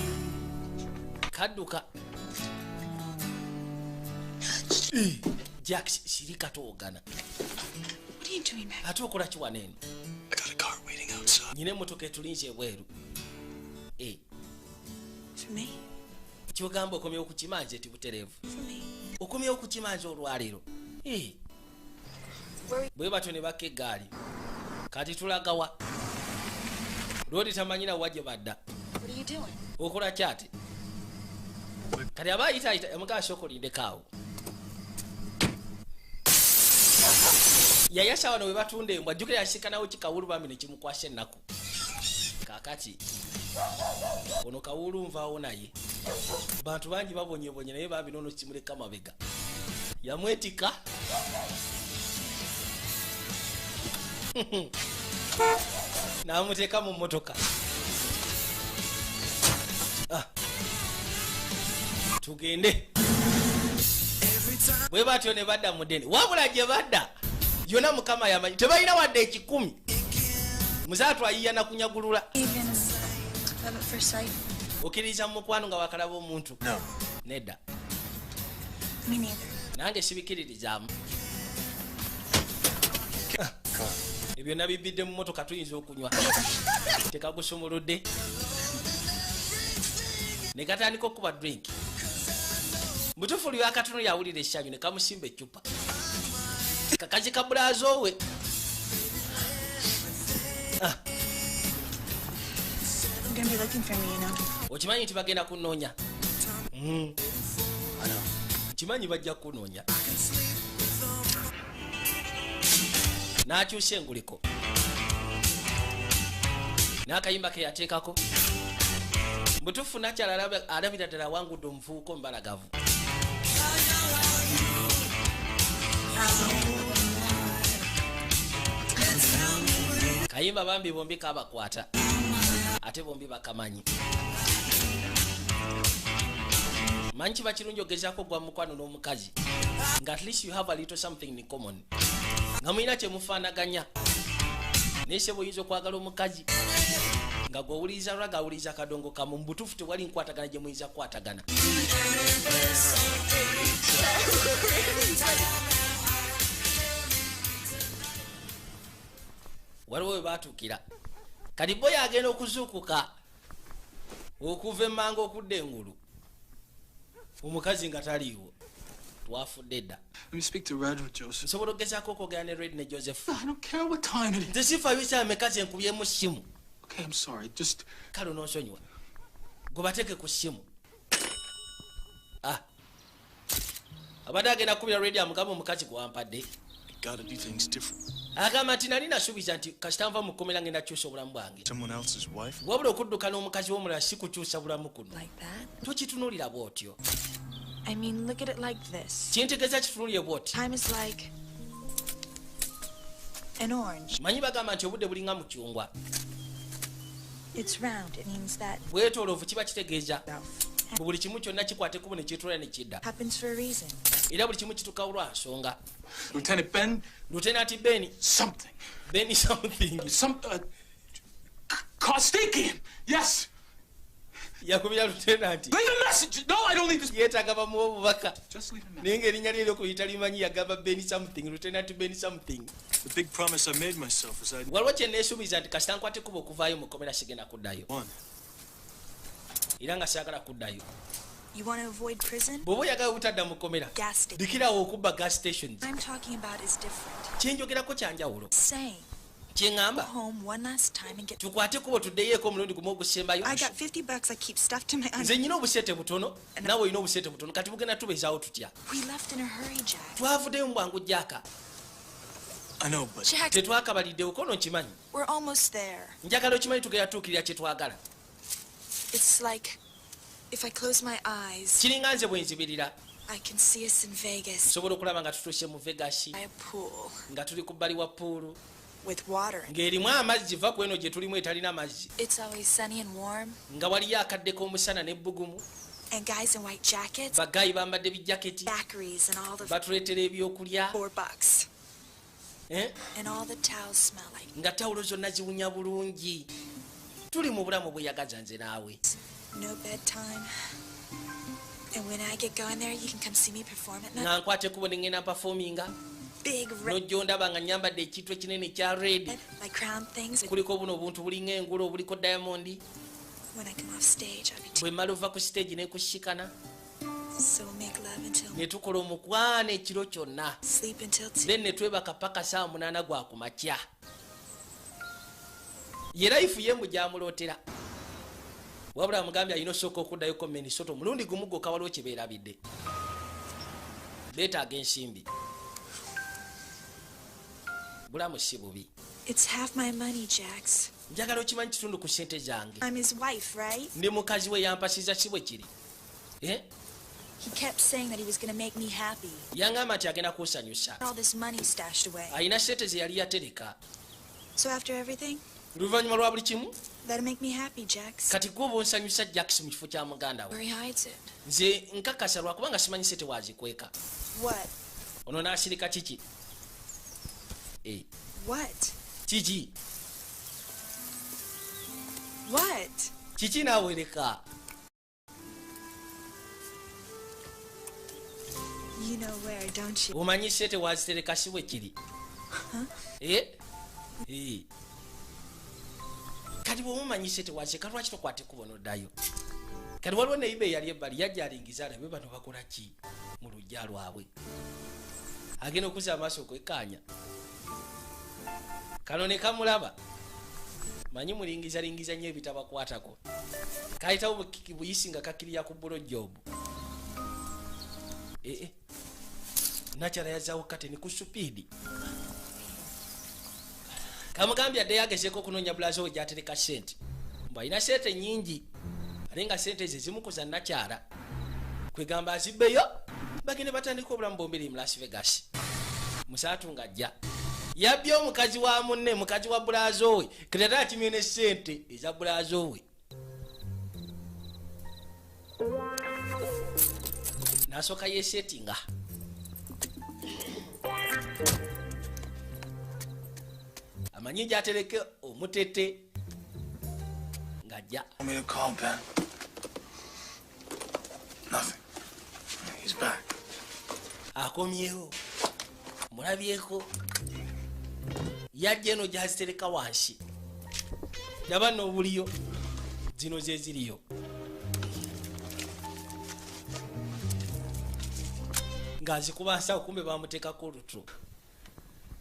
Speaker 1: Kadduka. Jack, sirika, toogana.
Speaker 4: What are you doing back?
Speaker 1: Ate okola ki wano eno?
Speaker 5: I got a car waiting outside.
Speaker 1: Nyina emmotoka etulinze ebweru. Eh,
Speaker 4: For me?
Speaker 1: Kyogamba okomyewo ku kimanja eti butereevu?
Speaker 4: For me?
Speaker 1: Okomyewo ku kimanja olwaleero? Eh. Bwe batyo ne bakka eggaali. Kati tulagawa? Lwodi tamanyira wa gye badda.
Speaker 4: What are you doing?
Speaker 1: Okola kyate kati aba ayitaayita emugaa, sooka olindekaawo. Yayasa wano we batunda embwa, jjukira yasiikanawo kikawulu bambi ne kimukwasa ennaku. Kaakati ono kawulu nvaawo, naye bantu bangi babonyebonye, naye bambi noono kimuleka mabega yamwetika n'amuteeka mu mmotoka. Tugende. Bwe batyo ne badda mu ddene, wabula gye badda yonna Mukama yamanyi, tebalina wadde 100. Muzaatu ayiya nakunyagulula.
Speaker 4: Even love at first sight?
Speaker 1: Okkiririza mu mukwano nga wakalaba omuntu?
Speaker 5: No.
Speaker 1: Nedda.
Speaker 4: Me neither.
Speaker 1: Nange sibikiririzaamu. Ebyo nabibidde mu motoka, tuyinza okunywa. Tekagusumuludde ne katandika okuba drink. Mutuufu lwakatono yawulira essanyu ne kamusimba eccupa, kakazi ka bulaazo we.
Speaker 4: They're gonna be looking for me.
Speaker 1: Okimanyi nti bagenda kunoonya? Kimanyi bajja kunoonya. N'akyusa enguliko n'akayimba ke yateekako. Mutuufu nakyala alabira ddala awangudde omuvubuka omubalagavu. Kayimba bambi bombi kabakwata, ate bombi bakamanyi. Manyi kiba kirungi ogezaako gwa mukwano n'omukazi nga at least you have a little something in common, nga mulina kyemufaanaganya. Naye sebo, oyinza okwagala omukazi nga gwowuliriza lwaga, awuliriza kadongo kamu. Mu butuufu tewali nkwatagana gye muyinza kukwatagana. Waliwo we baatuukira kati boy agenda okuzuukuka okuva emmanga okudda engulu, omukazi nga taliiwo. Twafudde dda.
Speaker 6: Let me speak to Red or Joseph.
Speaker 1: Nsobola okugezaako okwogera ne Red ne Joseph?
Speaker 6: I don't care what time it is.
Speaker 1: Nze sifaayo kyameka kyenkubyemu ssimu.
Speaker 6: Okay, I'm sorry. Just
Speaker 1: Kale ononsonyiwa, gwe bateeke ku ssimu. Ah. Abadde agenda kukubira Red amugamba omukazi gwewampadde.
Speaker 5: I gotta do things different.
Speaker 1: Agamba nti nali nasuubiza nti kasita nva mu kkomera ngenda kukyusa obulamu bwange.
Speaker 5: Someone else's wife?
Speaker 1: Wabula okudduka n'omukazi w'omulala si kukyusa bulamu kuno.
Speaker 4: Like that?
Speaker 1: Tokitunuulira bw'otyo.
Speaker 4: I mean, look at it like this.
Speaker 1: Kintegeeza kitunuulire bw'oti.
Speaker 4: Time is like an orange.
Speaker 1: Manyi bagamba nti obudde bulinga mucungwa.
Speaker 4: It's round. It means that
Speaker 1: Bwetooloovu, kiba kitegeeza bu buli kimu kyonna kikwata ekkubo ne kyetoola ne kidda.
Speaker 4: Happens for a reason.
Speaker 1: Era buli kimu kituukawo lwa nsonga.
Speaker 6: Lieutenant Ben
Speaker 1: Lieutenant Ben
Speaker 6: something.
Speaker 1: Ben something.
Speaker 6: Some Kostikian. Yes.
Speaker 1: Yakubira lieutenant.
Speaker 6: Leave a message. No, I don't need this.
Speaker 1: Yeetaaga bamuwa obubaka.
Speaker 6: Just leave a message.
Speaker 1: Naye ng'erinnya lye eryokuyita limanyi, yagamba Ben something, Lieutenant Ben something.
Speaker 5: The big promise I made myself is I'd
Speaker 1: Waliwo kye neesuubiza nti kasita nkwata ekkubo okuvaayo mu kkomera sigenda kuddayo.
Speaker 5: One.
Speaker 1: Era nga saagala kuddayo.
Speaker 4: You want to avoid prison?
Speaker 1: Bw'oba oyagala obutadda mu kkomera,
Speaker 4: Gas station.
Speaker 1: dikirawo okubba gas stations.
Speaker 4: What I'm talking about is different.
Speaker 1: Kyenjogerako kyanjawulo.
Speaker 4: Saying,
Speaker 1: Kyeŋŋamba,
Speaker 4: home one last time and get.
Speaker 1: Tukwate ekkubo tuddeyoeko omulundi gumu ogusembayo.
Speaker 4: I got $50 I keep stuffed in my
Speaker 1: Nze
Speaker 4: under.
Speaker 1: nyina obusente butono, naawe olina obusente butono, kati bugenda tubeezaawo tutya?
Speaker 4: We left in a hurry, Jack.
Speaker 1: Twavuddeyo mu bwangu, Jack.
Speaker 5: I know, but
Speaker 4: Jack,
Speaker 1: Tetwakabaliddewo kono, nkimanyi.
Speaker 4: We're almost there.
Speaker 1: Njagala okimanyi tugenda tuukirira kye twagala.
Speaker 4: It's like if I close my eyes,
Speaker 1: Kiringa nze bwe nzibirira,
Speaker 4: I can see us in Vegas
Speaker 1: nsobola okulaba nga tutuuse mu Vegas,
Speaker 4: by a pool
Speaker 1: nga tuli ku bbali wa pool
Speaker 4: with water.
Speaker 1: Ng'erimu amazzi. Va ku eno gye tulimu etalina mazzi.
Speaker 4: It's always sunny and warm,
Speaker 1: Nga waliyo akadde k'omusana n'ebbugumu,
Speaker 4: and guys in white jackets,
Speaker 1: ba guy bambadde bijaketi,
Speaker 4: daiquiris, and all the
Speaker 1: batuleetera ebyokulya.
Speaker 4: $4,
Speaker 1: Eh?
Speaker 4: and all the towels smell like
Speaker 1: Nga tawulo zonna ziwunya bulungi, tuli mu bulamu bweyagaza nze naawe.
Speaker 4: No bedtime. And when I get going there, you can come see me perform at night.
Speaker 1: Nga nkwata ekkubo ne ŋŋenda mpafominga,
Speaker 4: Big red,
Speaker 1: nojja ondaba nga nyambadde ekintu ekinene ekya red,
Speaker 4: my crown things.
Speaker 1: Kuliko buno obuntu bulinga engulu obuliko diamond.
Speaker 4: When I come off stage, I'll be
Speaker 1: Bwe mmala ova ku stage nekusikana,
Speaker 4: so we'll make love until
Speaker 1: ne tukola omukwano ekiro kyonna,
Speaker 4: sleep until 2.
Speaker 1: Then ne twebaka paka saa 8 gwa ku makya. Ye life ye mbu gyamulootera, wabula amugambye alina osooka okuddayoko Minnesota omulundi gumu gwokka. Waliwo kye beerabidde, beetaaga ensimbi. Bulamu si bubi.
Speaker 4: It's half my money, Jax.
Speaker 1: Njagala okimanyi kitundu ku ssente zange.
Speaker 4: I'm his wife, right?
Speaker 1: Ndi mukazi we, yampasiza, si bwe kiri? Eh?
Speaker 4: He kept saying that he was going to make me happy.
Speaker 1: Yaŋŋamba nti agenda kunsanyusa.
Speaker 4: All this money stashed away.
Speaker 1: Alina ssente ze yali yatereka.
Speaker 4: So after everything,
Speaker 1: Oluvannyuma lwa buli kimu.
Speaker 4: That'll make me happy, Jax.
Speaker 1: Kati gwe oba onsanyusa, Jax, mu kifo kya muganda we.
Speaker 4: Where he hides it.
Speaker 1: Nze nkakasa lwakubanga simanyi sente wazikweka.
Speaker 4: What?
Speaker 1: Ono n'asirika kiki? Eh,
Speaker 4: What?
Speaker 1: Kiki?
Speaker 4: What?
Speaker 1: Kiki naawe leka.
Speaker 4: You know where, don't you?
Speaker 1: Omanyi sente wazitereka, si bwe kiri? Eh? Eh. Kati bw'omumanyi sente wazitereka, lwaki tokwata ekkubo n'oddayo? Kati waliwo neyiba eyali ebbali yajja alingiza alabe bano bakola ki mu luggya lwabwe. Agenda okuzza amaaso okwekkaanya kano ne kamulaba. Manyi mulingizalingiza nnyo ebitabakwatako. Kayitawo buyisi nga kakkirira ku blowjob. Ee, nakyala yazaawo kateni ku speed. Kamugambye addeyo agezeeko okunoonya bulazo we gy'atereka sente, mbu alina sente nnyingi ate nga sente ezo ezimu ku za nakyala. Kwegamba azibbeyo bagende batandika obulamu bombiri mu Las Vegas. Musaatu ng'ajja yabbye omukazi wa munne, mukazi wa bulazo we. Kati ate akimye ne sente eza bulazo we n'asooka yeesetinga. Amanyi gy'atereke omutete ng'ajja.
Speaker 5: Want me to call Ben? Nothing. He's back.
Speaker 1: Akomyewo, mulabyeko yajja eno gyazitereka wansi. Laba n'obuliyo zino ze ziriyo. Ng'azikuba nsawo, kumbe bamuteekako olutro.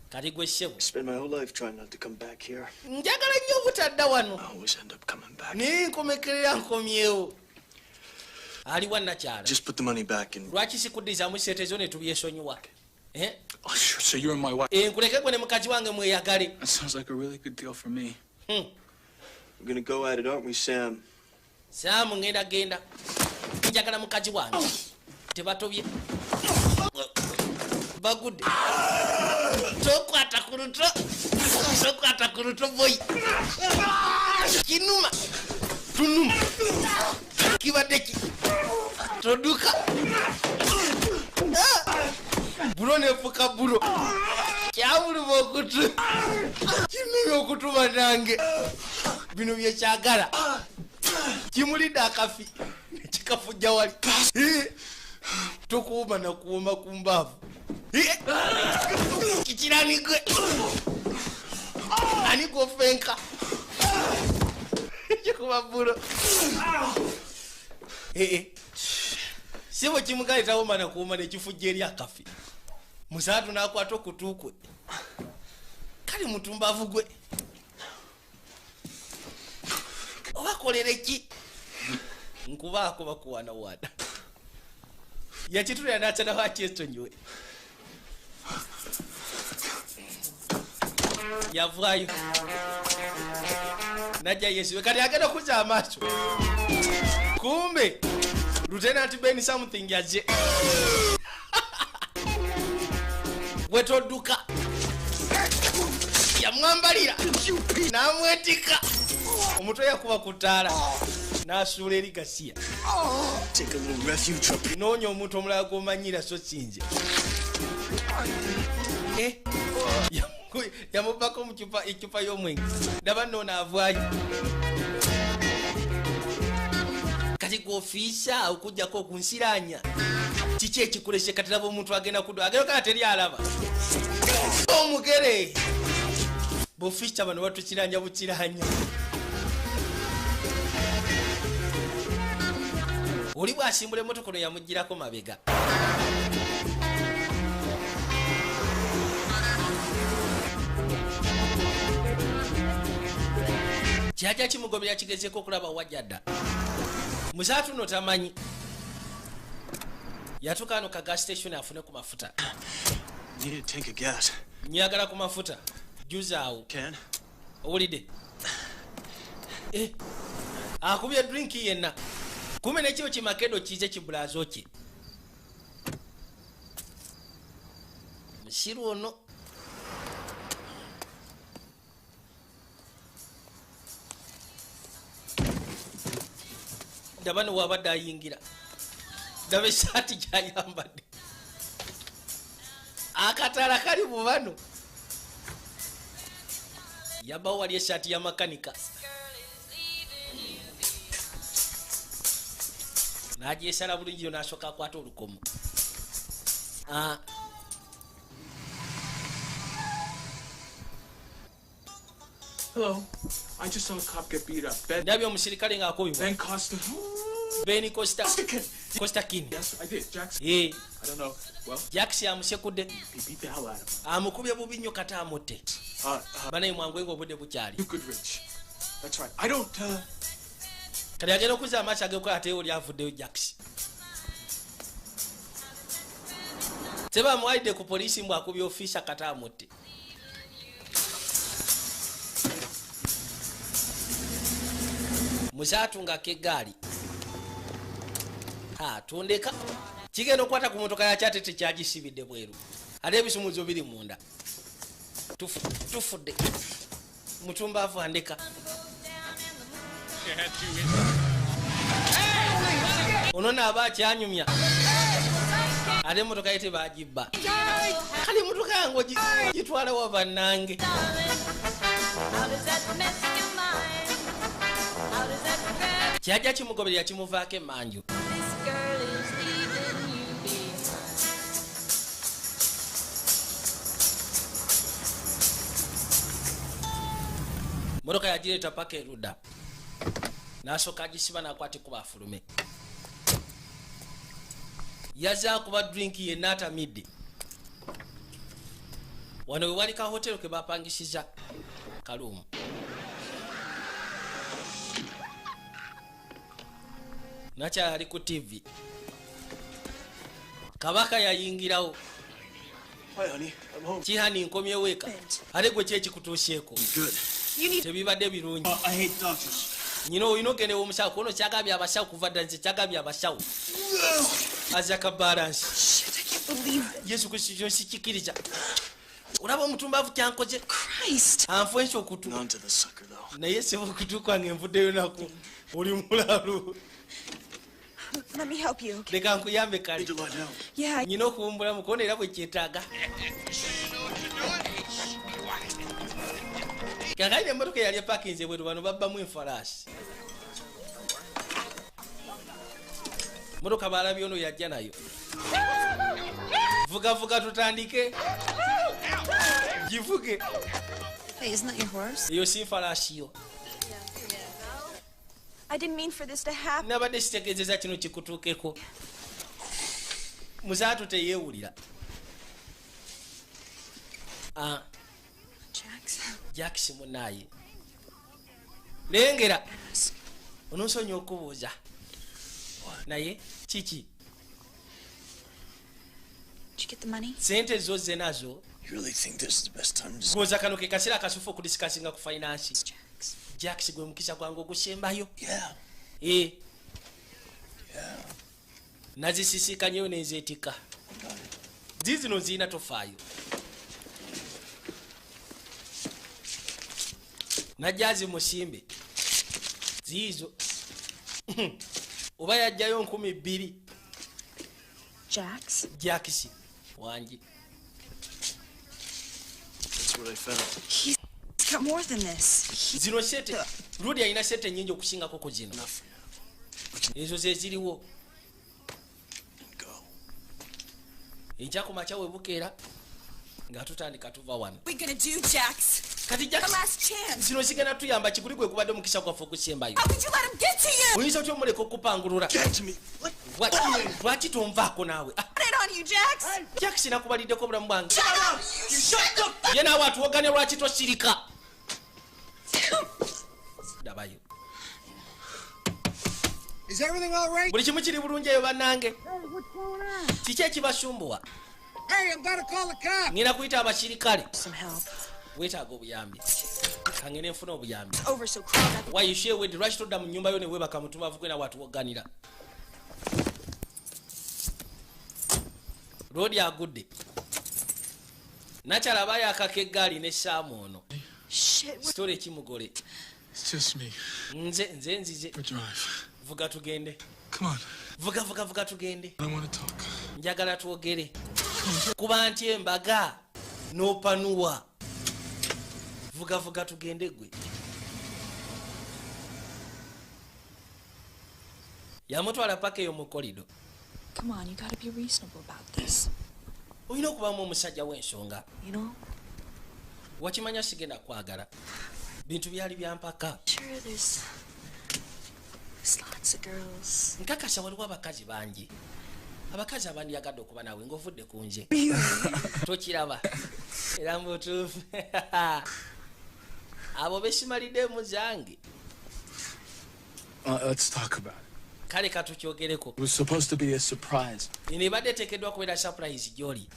Speaker 1: Kati gwe ssebo.
Speaker 5: I spent my whole life trying not to come back here.
Speaker 1: Njagala nnyo obutadda wano.
Speaker 5: I always end up coming back.
Speaker 1: Naye nkomekerera nkomyewo. Aliwa nakyala?
Speaker 5: Just put the money back and.
Speaker 1: Lwaki sikuddizaamu sente zo ne tubyesonyiwa? Eh?
Speaker 6: Oh, sure. So you and my wife.
Speaker 1: Eh, nkuleke gwe ne mukazi wange mweyagale.
Speaker 6: That sounds like a really good deal for me.
Speaker 5: We're gonna go at it, aren't we, Sam?
Speaker 1: Saamu, ngenda genda, njagala mukazi wange. Tebatobye, bagudde. Tokwata ku luto, tokwata ku luto, boy. Kinuma tunuma kibadde ki toduka. Ah! Bulo nefuka bulo kyamuluma okutu, kinumya okutu. Bannange, bino byekyagala. Kimulidde akafi nekikafujja wali. Eh! Tokuwuma nakuwuma ku mbaavu. Eh! Kikiranigwe ani gofenka kikuba bulo. Eh, eh. Sibo kimugali tawuma nakuwuma nekifujja eri akafi. Musaatu nakwata okutu kwe. Kale mutumbavu gwe, obakolere ki? Nkubaako bakuwanawana. Yakitulira nakyanaho akyesonyiwe. Yavaayo najja yesiwe. Kati agenda okuzza amaaso, kumbe Lieutenant Ben something yaje. Wetodduka yamwambalira n'amwetika omutwe, yakuba ku ttaala n'asuula eri gasiya.
Speaker 5: Take a little refuge up here.
Speaker 1: Noonya omuntu omulala gw'omanyira so sinze. Eh, yamubako mu cupa, ecupa y'omwenge. Ndaba nno naavaayo. Kati gwofiisa okugjako okunsiranya, kiki ekikulese? Kati laba omuntu agenda kudwa, agenda kala teri alaba omugere. Bofiisa bano batukiranya bukiranya. Oli bwasimbula emmotoka ono yamugirako mabega. Kyajja kimugobera kigezeeko okulaba wajja dda. Musaatu no tamanyi yatuuka ano ka gas station afune ku mafuta.
Speaker 5: Need a tank of gas.
Speaker 1: Nyagala ku mafuta juzaawo.
Speaker 5: Can?
Speaker 1: Owulidde? Eh, akubye drink yenna, kumbe nekiro kimakedo kize kibulazo kye musiru ono. Dabano wabadde ayingira. Daba esaati gyayambadde. Akatala kali mu bano. Yabawo wali esaati ya makanika. N'agyesala bulungi yo n'asooka akwata olukomo.
Speaker 6: Hello. I just saw a cop get beat up.
Speaker 1: Ndabye omusirikale ng'akubibwa.
Speaker 6: Ben Costa.
Speaker 1: Ben Costa. Costa King.
Speaker 6: Yes, I did. Jackson.
Speaker 1: Yeah.
Speaker 6: I don't know. Well,
Speaker 1: Jackson amusekudde.
Speaker 6: He beat the hell out of him.
Speaker 1: Amukubye bubi nnyo kata amutte. Banaye mwangu obudde bukyali.
Speaker 6: Goodrich. That's right. I don't
Speaker 1: Kati agenda okuzza amaaso ag'okukola ate oli avuddeyo Jackson. Tebamuwalidde ku poliisi mbw akubye ofiisa kata amutte. Muzaatungako eggaali. Tundeka kigenda okukwata ku motoka yakyo ate tekyagisibidde bweru. Ate ebisumuzo biri munda. Tufudde. Mutumbaavu andeka. Ono naaba akyanyumya. Ate emmotoka ye tebagibba. Kale emmotoka yange ogitwalawo bannange. Kyajja kimugoberera kimuvaako emmanju. Motoka yagireeta paka erudda. N'asooka agisiba n'akwata ekkubo afulume. Yazze akuba drink yenna atamidde. Wano we wali ka hotero ke bapangisiza kaluumu. Nakyala ali ku TV. Kabaka yayingirawo. Kihani nkomyewo eka. Ate gwe ki ekikutuuseeko? Tebibadde birungi. Nyina olina ogenda ew'omusawo kuno kyagabye abasawo kuva dda nze kyagabye abasawo. Azaka balance. Yesu Kristo sikikiriza. Olaba omutumbavu kyankoze. Anfwensa okutu. Naye sebo okutu kwange nvuddeyo nako. Oli mulalu.
Speaker 4: Let me help you.
Speaker 1: Leka nkuyambe kale. Nyina okuwumbula mukono era bwe kyetaaga. Kakati emmotoka eyali epakinze bweru bano babbamu enfalaasi. Mmotoka baalabye ono yajja nayo. Vuga vuga tutandike. Givuge.
Speaker 4: Hey, isn't that your horse?
Speaker 1: Eyo si nfalaasi yo.
Speaker 4: I didn't mean for this to happen.
Speaker 1: Nabadde sitegeezezza kino kikutuukeko. Muzaatu teyeewulira. Jackson munaye. Lengera. Ononsonyi okubuuza. Naye kiki?
Speaker 4: Did you get the money?
Speaker 1: Sente zo ze nazo.
Speaker 5: You really think this is the best time to
Speaker 1: Goza kano ke kaseera akasufu okudiscussinga ku finance. Jackson gwe mukisa gwange ogusembayo.
Speaker 5: Yeah.
Speaker 1: Eh. Yeah. Nazisisikanyeyo nenzeetikka. Zizino zirina tofaayo. Najjazi musimbe. Ziizo. Oba yajjayo 2000.
Speaker 4: Jax?
Speaker 1: Jax. Wangi.
Speaker 5: That's what I found.
Speaker 4: He's got more than this.
Speaker 1: Zino sente. Rudi alina sente nnyingi okusingako ku zino. Ezo ze ziriwo. Enkya ku makya we bukeera nga tutandika tuva wano.
Speaker 4: We gonna do, Jax?
Speaker 1: Kati Jax, zino zigenda tuyamba kiguli gwe kubadde omukisa gwaffe ogusembayo. Oyinza otya omuleka okupangulula? Lwaki tonvaako naawe? Jax nakubaliddeko obulamu bwange. Ye naawe atuwogane lwaki tosirika? Dabayo. Buli kimu kiri bulungi eyo bannange. Kiki ekibasumbuwa? Ngenda kuyita abasirikale. Weetaaga obuyambi. Kangende nfune obuyambi. Wayishe wedde lwaki todda mu nnyumba yo ne weebaka mutumbavu gwe nawe atuwoganira? Roodi agudde. Nakyala aba yakaka eggaali n'essaamu ono. Sitole ekimugole. Nze nzize. Vuga tugende.
Speaker 6: Come on.
Speaker 1: Vuga vuga vuga tugende.
Speaker 6: I want to talk.
Speaker 1: Njagala twogere. Kuba nti embaga n'opanuwa. Vuga vuga tugende gwe. Yamutwala paka eyo mu kolido.
Speaker 4: Come on, you gotta be reasonable about this.
Speaker 1: Olina okubamu omusajja w'ensonga.
Speaker 4: You know?
Speaker 1: Wakimanya sigenda kwagala. Bintu byali bya mpaka.
Speaker 4: Sure, there's lots of girls.
Speaker 1: Nkakasa waliwo abakazi bangi. Abakazi abandyagadde okuba naawe ng'ovudde ku nze. Tokiraba. Era mutuufu. Abo besimalidde zange.
Speaker 6: Let's talk about it.
Speaker 1: Kale katukyogereko.
Speaker 6: It was supposed to be a surprise.
Speaker 1: Eno ebadde eteekeddwa kubeera surprise gy'oli.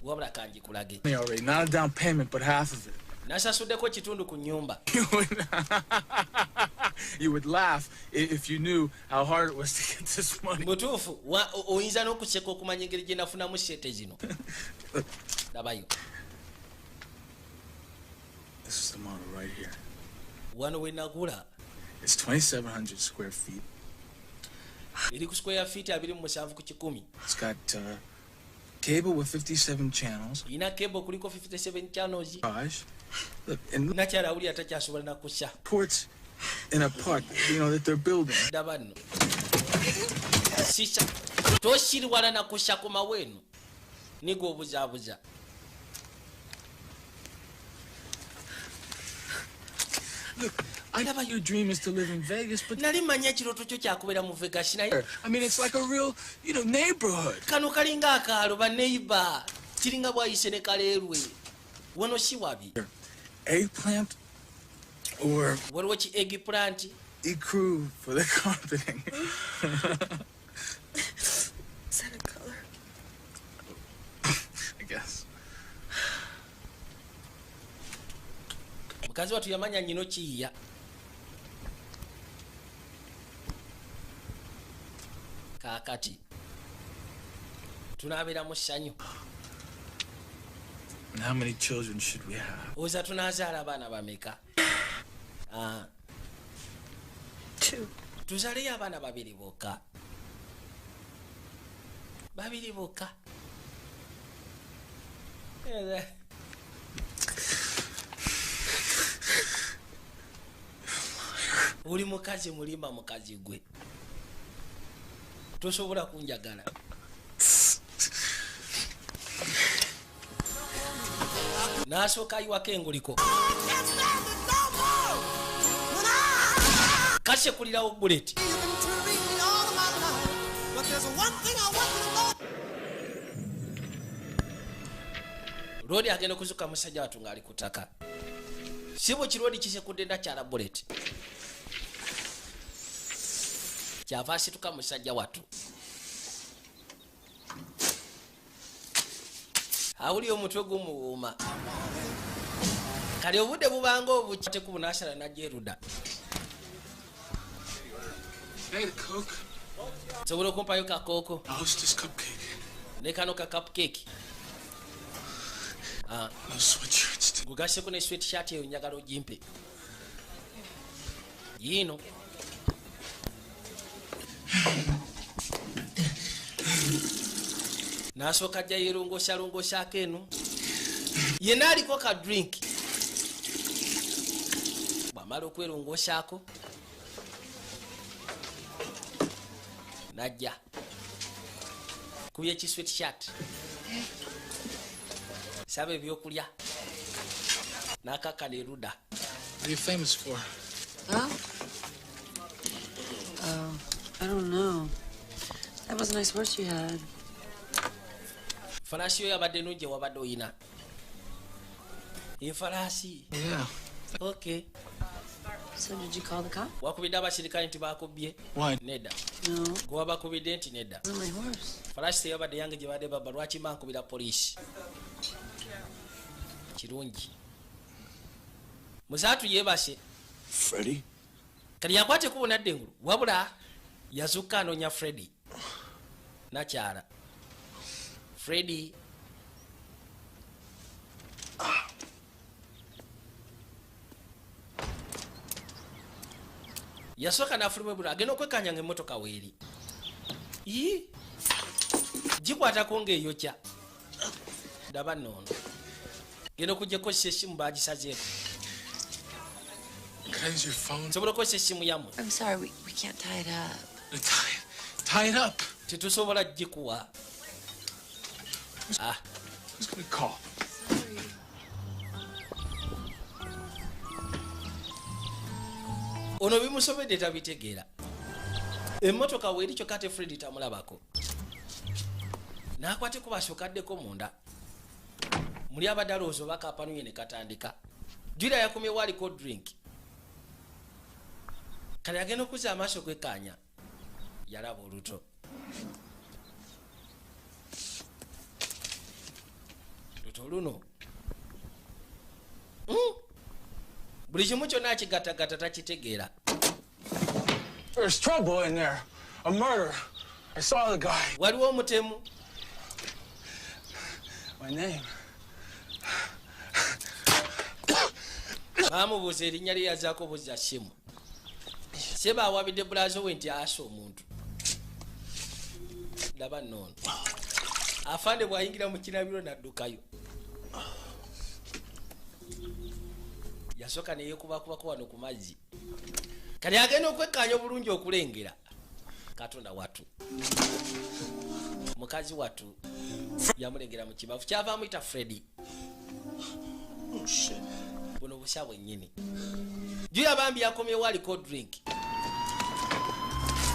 Speaker 1: Wabula kangikulage.
Speaker 6: Already, not a down payment, but half of it.
Speaker 1: Nasasuddeko kitundu ku nnyumba.
Speaker 6: You would laugh if you knew how hard it was to get this money.
Speaker 1: Mutuufu, oyinza n'okuseka okumanya engeri gye nafunamu ssente zino. Labayo.
Speaker 6: This is the model right here.
Speaker 1: Wano we nagula.
Speaker 6: It's 2,700 square feet.
Speaker 1: Eri ku square feet 27 ku 100.
Speaker 6: It's got cable with 57 channels.
Speaker 1: Ina cable kuliko 57 channels.
Speaker 6: Garage. Look, and
Speaker 1: nakyala awulira takyasobola na kussa.
Speaker 6: Ports in a park, you know, that they're building.
Speaker 1: Ndaba nno. Sisa tosiriwala na kussa ku maweeno. Nigo obuzaabuza.
Speaker 6: Look, I know your dream is to live in Vegas, but
Speaker 1: nali manya ekirooto kyo kyakubeera mu Vegas naye.
Speaker 6: I mean, it's like a real, you know, neighborhood.
Speaker 1: Kano kalinga akaalo ba neighbor. Kiringa bwayise ne kaleerwe. Wano si wabi.
Speaker 6: Eggplant or
Speaker 1: waliwo ki eggplant?
Speaker 6: Ecru for the carpeting.
Speaker 4: Is that a color?
Speaker 6: I guess.
Speaker 1: Mukazi watu yamanya nyino kiyiya. Kaakati tunaabeera mu ssanyu.
Speaker 6: And how many children should we have?
Speaker 1: Oza tunaazaala abaana bameka?
Speaker 4: Two.
Speaker 1: Tuzaaleyo abaana babiri bokka. Babiri bokka. Oli mukazi mulimba mukazi gwe. Tosobola kunjagala. N'asooka ayiwako enguliko. Kasekulirawo bullet. Lodi agenda okuzuka musajja watu ng'ali ku ttaka. Si bwe kirodi kisekudde ndakyala bullet. Kyava asituka musajja watu. Awuli omutwe gumuwuuma. Kale obudde bubanga obukyate ku bunaasala n'ajja erudda. Sobola okumpayo kakooko. Ne kano ka cupcake. Gugasseko ne sweatshirt eyo njagala ogimpe. Yiino. N'asooka ajja yeerongoosalongoosaako eno. Yenna aliko ka drink. Bw'amala okwerongoosaako n'ajja. Kubye ki sweatshirt. Saba ebyokulya. N'akakkana erudda.
Speaker 6: What are you famous for?
Speaker 10: Huh? Oh, I don't know. That was a nice horse you had.
Speaker 1: Faraasi yo yabadde nnungi wabadde oyina. Efaraasi.
Speaker 6: Yeah.
Speaker 1: Okay.
Speaker 10: So did you call the cop?
Speaker 1: Wakubidde abasirikale nti bakubbye?
Speaker 6: Why?
Speaker 1: Nedda.
Speaker 10: No.
Speaker 1: Gwe wabakubidde nti nedda.
Speaker 10: It wasn't my horse.
Speaker 1: Faraasi teyabadde yange gye badde babba lwaki mba nkubira poliisi? Kirungi. Musaatu yeebase.
Speaker 5: Freddie?
Speaker 1: Kati yakwata ekkubo n'adda engulu wabula yazuuka anoonya Freddie. Nakyala. Freddie. Yasooka n'afuluma ebweru agenda okwekkaanya ng'emmotoka weeri. Ii gikwatako ng'eyokya. Ndaba nno ono. Genda okujja okukozesa essimu baagisazeeko.
Speaker 6: Can I use your phone?
Speaker 1: Nsobola okukozesa essimu yammwe?
Speaker 10: I'm sorry, we can't tie it up.
Speaker 6: Tie it up.
Speaker 1: Tetusobola gikuwa. Ah.
Speaker 6: Who's gonna call?
Speaker 1: Ono bimusobedde tabitegeera. Emmotoka weeri kyokka ate Fred tamulabako. N'akwate kuba asookaddeko munda. Muli abadde alowooza oba kapanuye ne katandika. Julia yakomyewo aliko drink. Kale agenda okuzza amaaso kwekkaanya. Yalaba oluto. Luto luno. Buli kimu kyonna akigattagatta takitegeera.
Speaker 6: There's trouble in there. A murder. I saw the guy.
Speaker 1: Waliwo omutemu.
Speaker 6: My name.
Speaker 1: Baamubuuza erinnya lye yazaako buzza ssimu. Seba awabidde bulazo we nti asa omuntu. Ndaba nno ono. Afande bw'ayingira mu kinabiro n'addukayo. Yasooka ne yeekubakubako wano ku mazzi. Kati agenda okwekkaanya obulungi okulengera. Katonda wattu. Mukazi wattu yamulengera mu kibavu kyava amuyita Freddy.
Speaker 5: Oh shit.
Speaker 1: Buno busya bwennyini. Julia bambi yakomyewo aliko drink.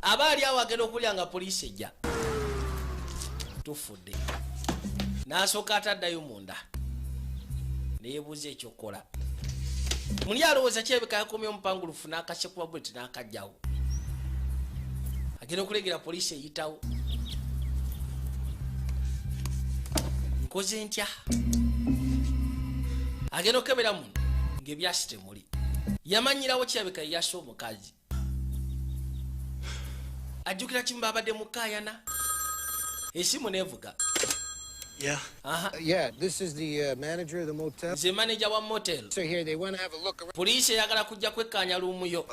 Speaker 1: Aba ali awo agenda okulya nga poliisi ejja. Tufudde. N'asooka ataddayo munda. Ne yeebuuza ekyokukola. Muli alowooza kirabika yakomyewo omupangulufu n'akasekuba buleti n'akajjawo. Agenda okulengera poliisi eyitawo. Nkoze ntya? Agenda okukebera muno ng'ebyasi temuli. Yamanyirawo kirabika ye yasse omukazi. Ajjukira kimu baabadde mu kkaayana. Essimu n'evuga.
Speaker 5: Yeah.
Speaker 11: Yeah, this is the manager of the motel.
Speaker 1: Nze manager wa motel.
Speaker 11: So here they want to have a look around.
Speaker 1: Poliisi eyagala kujja kwekkaanya luumu yo.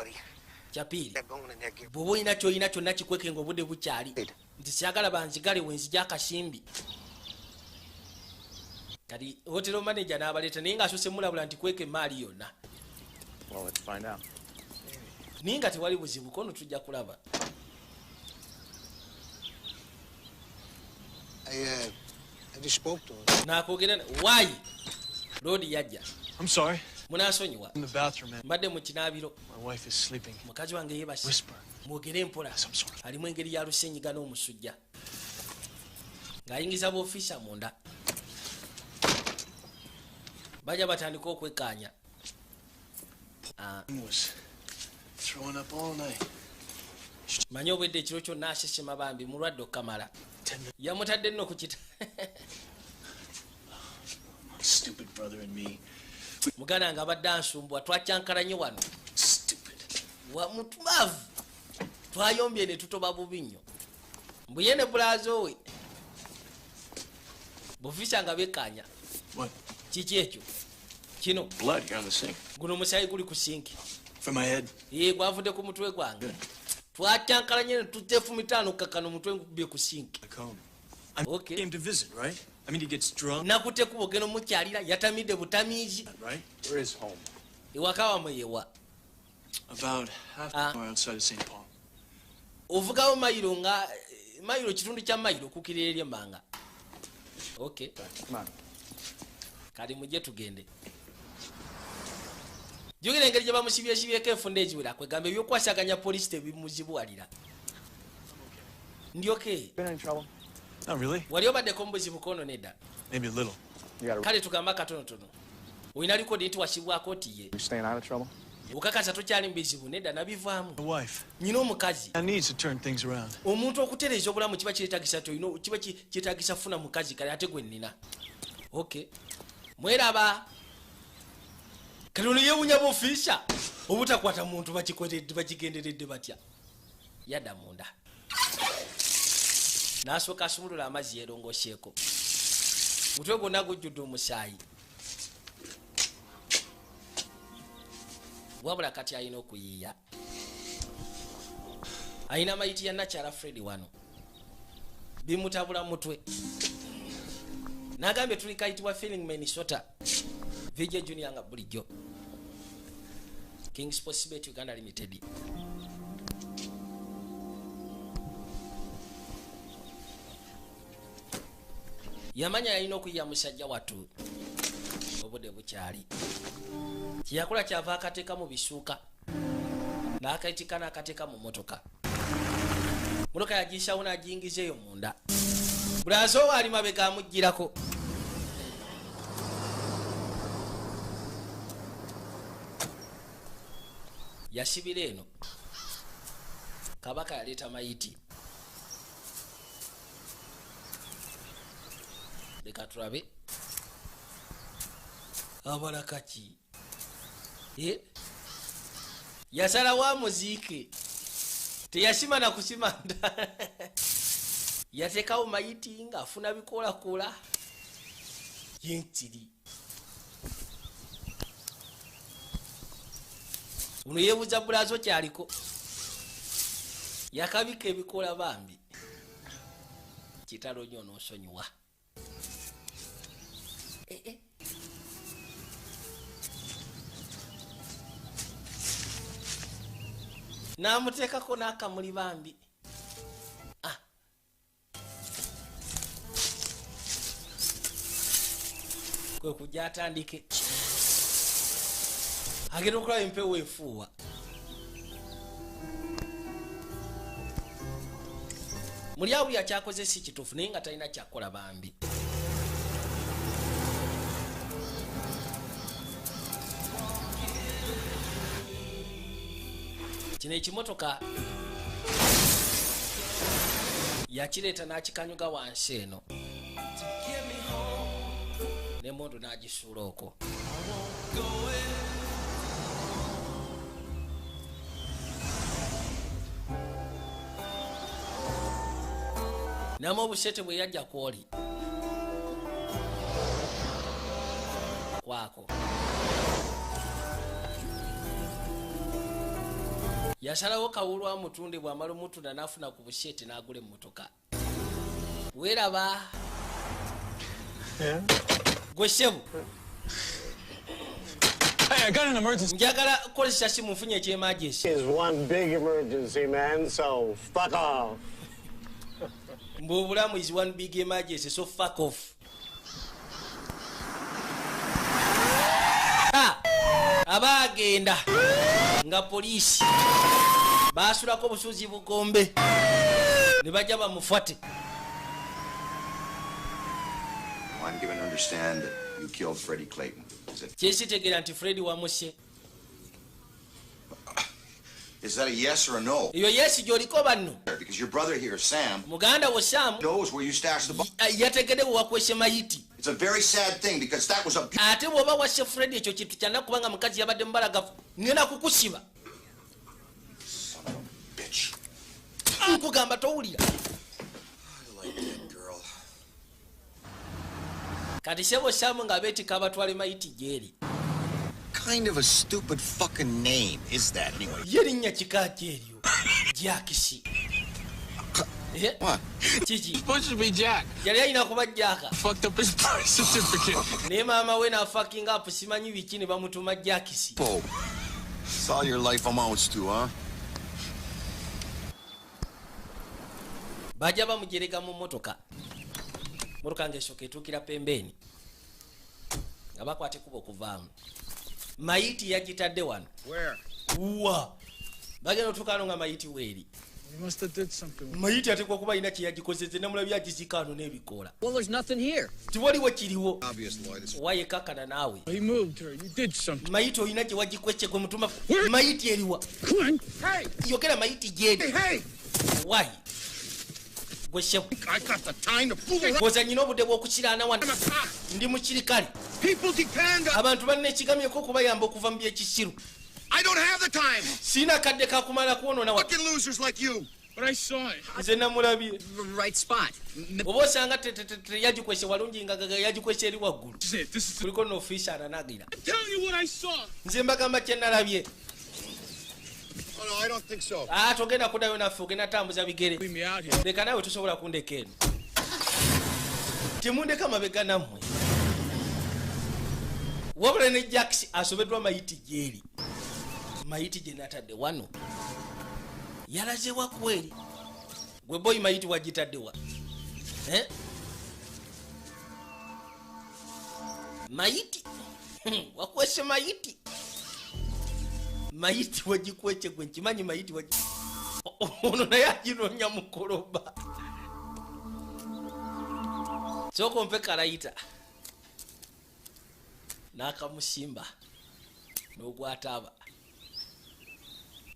Speaker 1: Kyapiiri. Bw'oba olina ky'olina kyonna kikweke ng'obudde bukyali. Nti syagala banzigale we nzija akasimbi. Kati hotel manager n'abaleeta naye ng'asoose mulabula nti kweka emaali yonna.
Speaker 5: Well, let's find out.
Speaker 1: Naye nga tewali buzibu kono tujja kulaba.
Speaker 11: I just spoke to him.
Speaker 1: Nakwogera why? Lodi yajja.
Speaker 5: I'm sorry.
Speaker 1: Munaasonyiwa.
Speaker 5: In the bathroom, man.
Speaker 1: Mbadde mu kinaabiro.
Speaker 5: My wife is sleeping.
Speaker 1: Mukazi wange yeebase.
Speaker 5: Whisper.
Speaker 1: Mwogere mpola. Alimu engeri ya lusenyiga n'omusujja. Ng'ayingiza b'ofiisa munda. Bajja batandika okwekkaanya.
Speaker 5: Was throwing up all night.
Speaker 1: Manyi obwedde ekiro kyonna asesema bambi mulwadde okkamala. Yamutadde nno ku kita.
Speaker 5: My stupid brother and me.
Speaker 1: Muganda nga abadde ansumbwa twakyankalanye wano.
Speaker 5: Stupid.
Speaker 1: Wa mutumavu. Twayombye ne tutoba bubi nnyo. Mbu ye ne bulaazo we. Bufisa nga bekkaanya.
Speaker 5: What?
Speaker 1: Kiki ekyo? Kino.
Speaker 5: Blood here on the sink.
Speaker 1: Guno omusaayi guli ku sinki.
Speaker 5: From my head.
Speaker 1: Ye gwavudde ku mutwe gwange. Twakyankalanye ne tuteefu mitaano kakano omutwe ngukubye ku sinki. Okay.
Speaker 5: Came to visit, right? I mean, he gets drunk.
Speaker 1: Nakutte kubo ogenda omukyalira yatamidde butamiizi.
Speaker 5: Right? Where is home?
Speaker 1: Ewaka wamwe yewa.
Speaker 5: About half an hour outside of St. Paul.
Speaker 1: Ovugawo mayiro nga mayiro kitundu kya mayiro okukirira eri emmanga. Okay.
Speaker 5: Come on.
Speaker 1: Kali mujje tugende. Jjukira engeri gye bamusibyesibyeko enfunda eziwera kwegamba ebyokwasaganya poliisi tebimuzibuwalira. Ndyoke.
Speaker 5: Been in trouble? Not really.
Speaker 1: Wali obaddeko mu buzibu kono nedda.
Speaker 5: Maybe a little.
Speaker 1: Kale tugamba katonotono. Olina likodi nti wasibwako nti ye.
Speaker 5: You staying out of trouble?
Speaker 1: Okakasa tokyali mu bizibu nedda nabivaamu.
Speaker 5: My wife.
Speaker 1: Nnyina omukazi.
Speaker 5: I needs to turn things around.
Speaker 1: Omuntu okutereeza obulamu kiba kyetaagisa tolina kiba kyetaagisa funa mukazi kale ate gwe nnina. Okay. Mweraba. Kale ono yeewuunya b'ofiisa obutakwata muntu bakigenderedde batya. Yadda munda. N'asooka asumulula amazzi yeerongoseeko. Mutwe gwonna gujjudde omusaayi. Wabula kati alina okuyiiya. Alina mayiti ya nakyala Fred wano. Bimutabula mutwe. Nagambye tuli kayitibwa Feeling Minnesota. VJ Junior nga bulijjo. King Sports Bet Uganda Limited. Yamanya yalina okuyiya musajja wattu obudde bukyali. Kyeyakola kyava akateeka mu bisuuka n'akayitika n'akateeka mu mmotoka. Mmotoka yagiyisawo n'agiyingiza eyo munda. Bulazo owo ali mabega amuggyirako. Yasibira eno. Kabaka yaleeta mayiti. Leka tulabe. Abala kaki. Yasalawo amuziike. Teyasima na kusima nda. Yateekawo mayiti ng'afuna bikoolakoola. Yentiri. Ono yeebuuza bulazo kyaliko. Yakabika ebikoola bambi. Kitalo nnyo n'osonyiwa. N'amuteekako n'akamuli bambi. Kwe kujja atandike. Agenda okulaba empewo efuuwa. Muli awo yakyakoze si kituufu naye nga talina kyakola bambi. Kino ekimotoka yakireeta n'akikanyuga wansi eno. N'emmundu n'agisuula okwo. Namu obusete bwe yajja kwoli. Kwako. Yasalawo kawulu amutunde bw'amala omutunda n'afuna ku busete n'agula emmotoka. Weeraba. Gwe ssebo.
Speaker 6: Hey, I got an emergency.
Speaker 1: Njagala kukozesa simu nfunye eky'emergency.
Speaker 11: Is one big emergency, man, so fuck off.
Speaker 1: Mbu obulamu is one big emergency, so fuck off. Aba agenda nga poliisi baasulako obusuuzi bugombe ne bajja bamufuate.
Speaker 7: I'm given to understand that you killed Freddie Clayton. Is it?
Speaker 1: Kyesitegeera nti Freddie wamusse.
Speaker 7: Is that a yes or a no?
Speaker 1: Eyo yes gy'oliko banno.
Speaker 7: Because your brother here, Sam,
Speaker 1: muganda wo Sam,
Speaker 7: knows where you stashed the body.
Speaker 1: Yategedde we wakwese mayiti.
Speaker 7: It's a very sad thing because that was a
Speaker 1: ate bw'oba wasse Freddie ekyo kintu kya nnaku kubanga mukazi yabadde mubalagavu. Ngenda kukusiba.
Speaker 7: Son of a bitch.
Speaker 1: Nkugamba towulira.
Speaker 7: I like that girl.
Speaker 1: Kati ssebo Sam ng'abeetika abatwale mayiti gy'eri.
Speaker 7: Kind of a stupid fucking name is that anyway?
Speaker 1: Ye linnya kika ki eryo? Jackisi.
Speaker 7: What?
Speaker 1: Kiki?
Speaker 6: Supposed to be Jack.
Speaker 1: Yali alina kuba Jack.
Speaker 6: Fucked up his birth certificate.
Speaker 1: Naye maama we n'afucking up simanyi biki ne bamutuma Jackisi.
Speaker 7: Oh. It's all your life amounts to, huh?
Speaker 1: Bajja bamujerega mu mmotoka. Mmotoka ng'esooka etuukira pembeeni. Nga bakwata ekkubo okuvaamu. Mayiti yagitadde wano.
Speaker 8: Where?
Speaker 1: Wa. Bagenda otuuka wano nga mayiti weeri.
Speaker 6: You must have did something.
Speaker 1: Mayiti ateekwa kuba alina kye yagikozese namulabye agizika wano n'ebikoola.
Speaker 10: Well, there's nothing here.
Speaker 1: Tiwaliwo kiriwo.
Speaker 7: Obvious, Lloyd. It's
Speaker 1: Wayekakana naawe.
Speaker 6: He moved her. You did something.
Speaker 1: Mayiti olina gye wagikwese gwe mutuma. Mayiti eriwa.
Speaker 11: Hey!
Speaker 1: Yogera mayiti gy'eri.
Speaker 11: Hey, hey!
Speaker 1: Why? Gwe ssebo.
Speaker 11: I got the time to fool around.
Speaker 1: Bw'oza nnyina obudde bw'okukiraana wano.
Speaker 11: I'm a cop.
Speaker 1: Ndi mukirikale.
Speaker 11: People depend on...
Speaker 1: Abantu balina ekigamyeko okubayamba okuva mu by'ekisiru.
Speaker 7: I don't have the time.
Speaker 1: Sirina kadde kakumala kwonoona wa.
Speaker 7: Fucking losers like you.
Speaker 6: But I saw it.
Speaker 1: Nze namulabye.
Speaker 10: Right spot.
Speaker 1: Oba osanga teyagikwese walungi nga yagikwese eri waggulu.
Speaker 6: This is it. This is
Speaker 1: Kuliko n'ofiisa ananagira.
Speaker 6: I'm telling you what I saw.
Speaker 1: Nze mbagamba kye nalabye.
Speaker 8: No, I don't think so.
Speaker 1: Ah, togenda kuddayo naffe, ogenda tambuza bigere. Leka naawe, tosobola kundeka eno. Temundeka mabega nammwe. Wabula ne Jacks asobeddwa mayiti gyeri, mayiti gye natadde wano yalazewa kweri. Gwe boyi, mayiti wagitaddewa? Eh? Mayiti wakwese, mayiti, mayiti wagikwece gwe nkimanyi. Mayiti wagi ono naye aginoonya mukoloba. Sooka ompe kalayita n'akamusimba n'ogwataaba.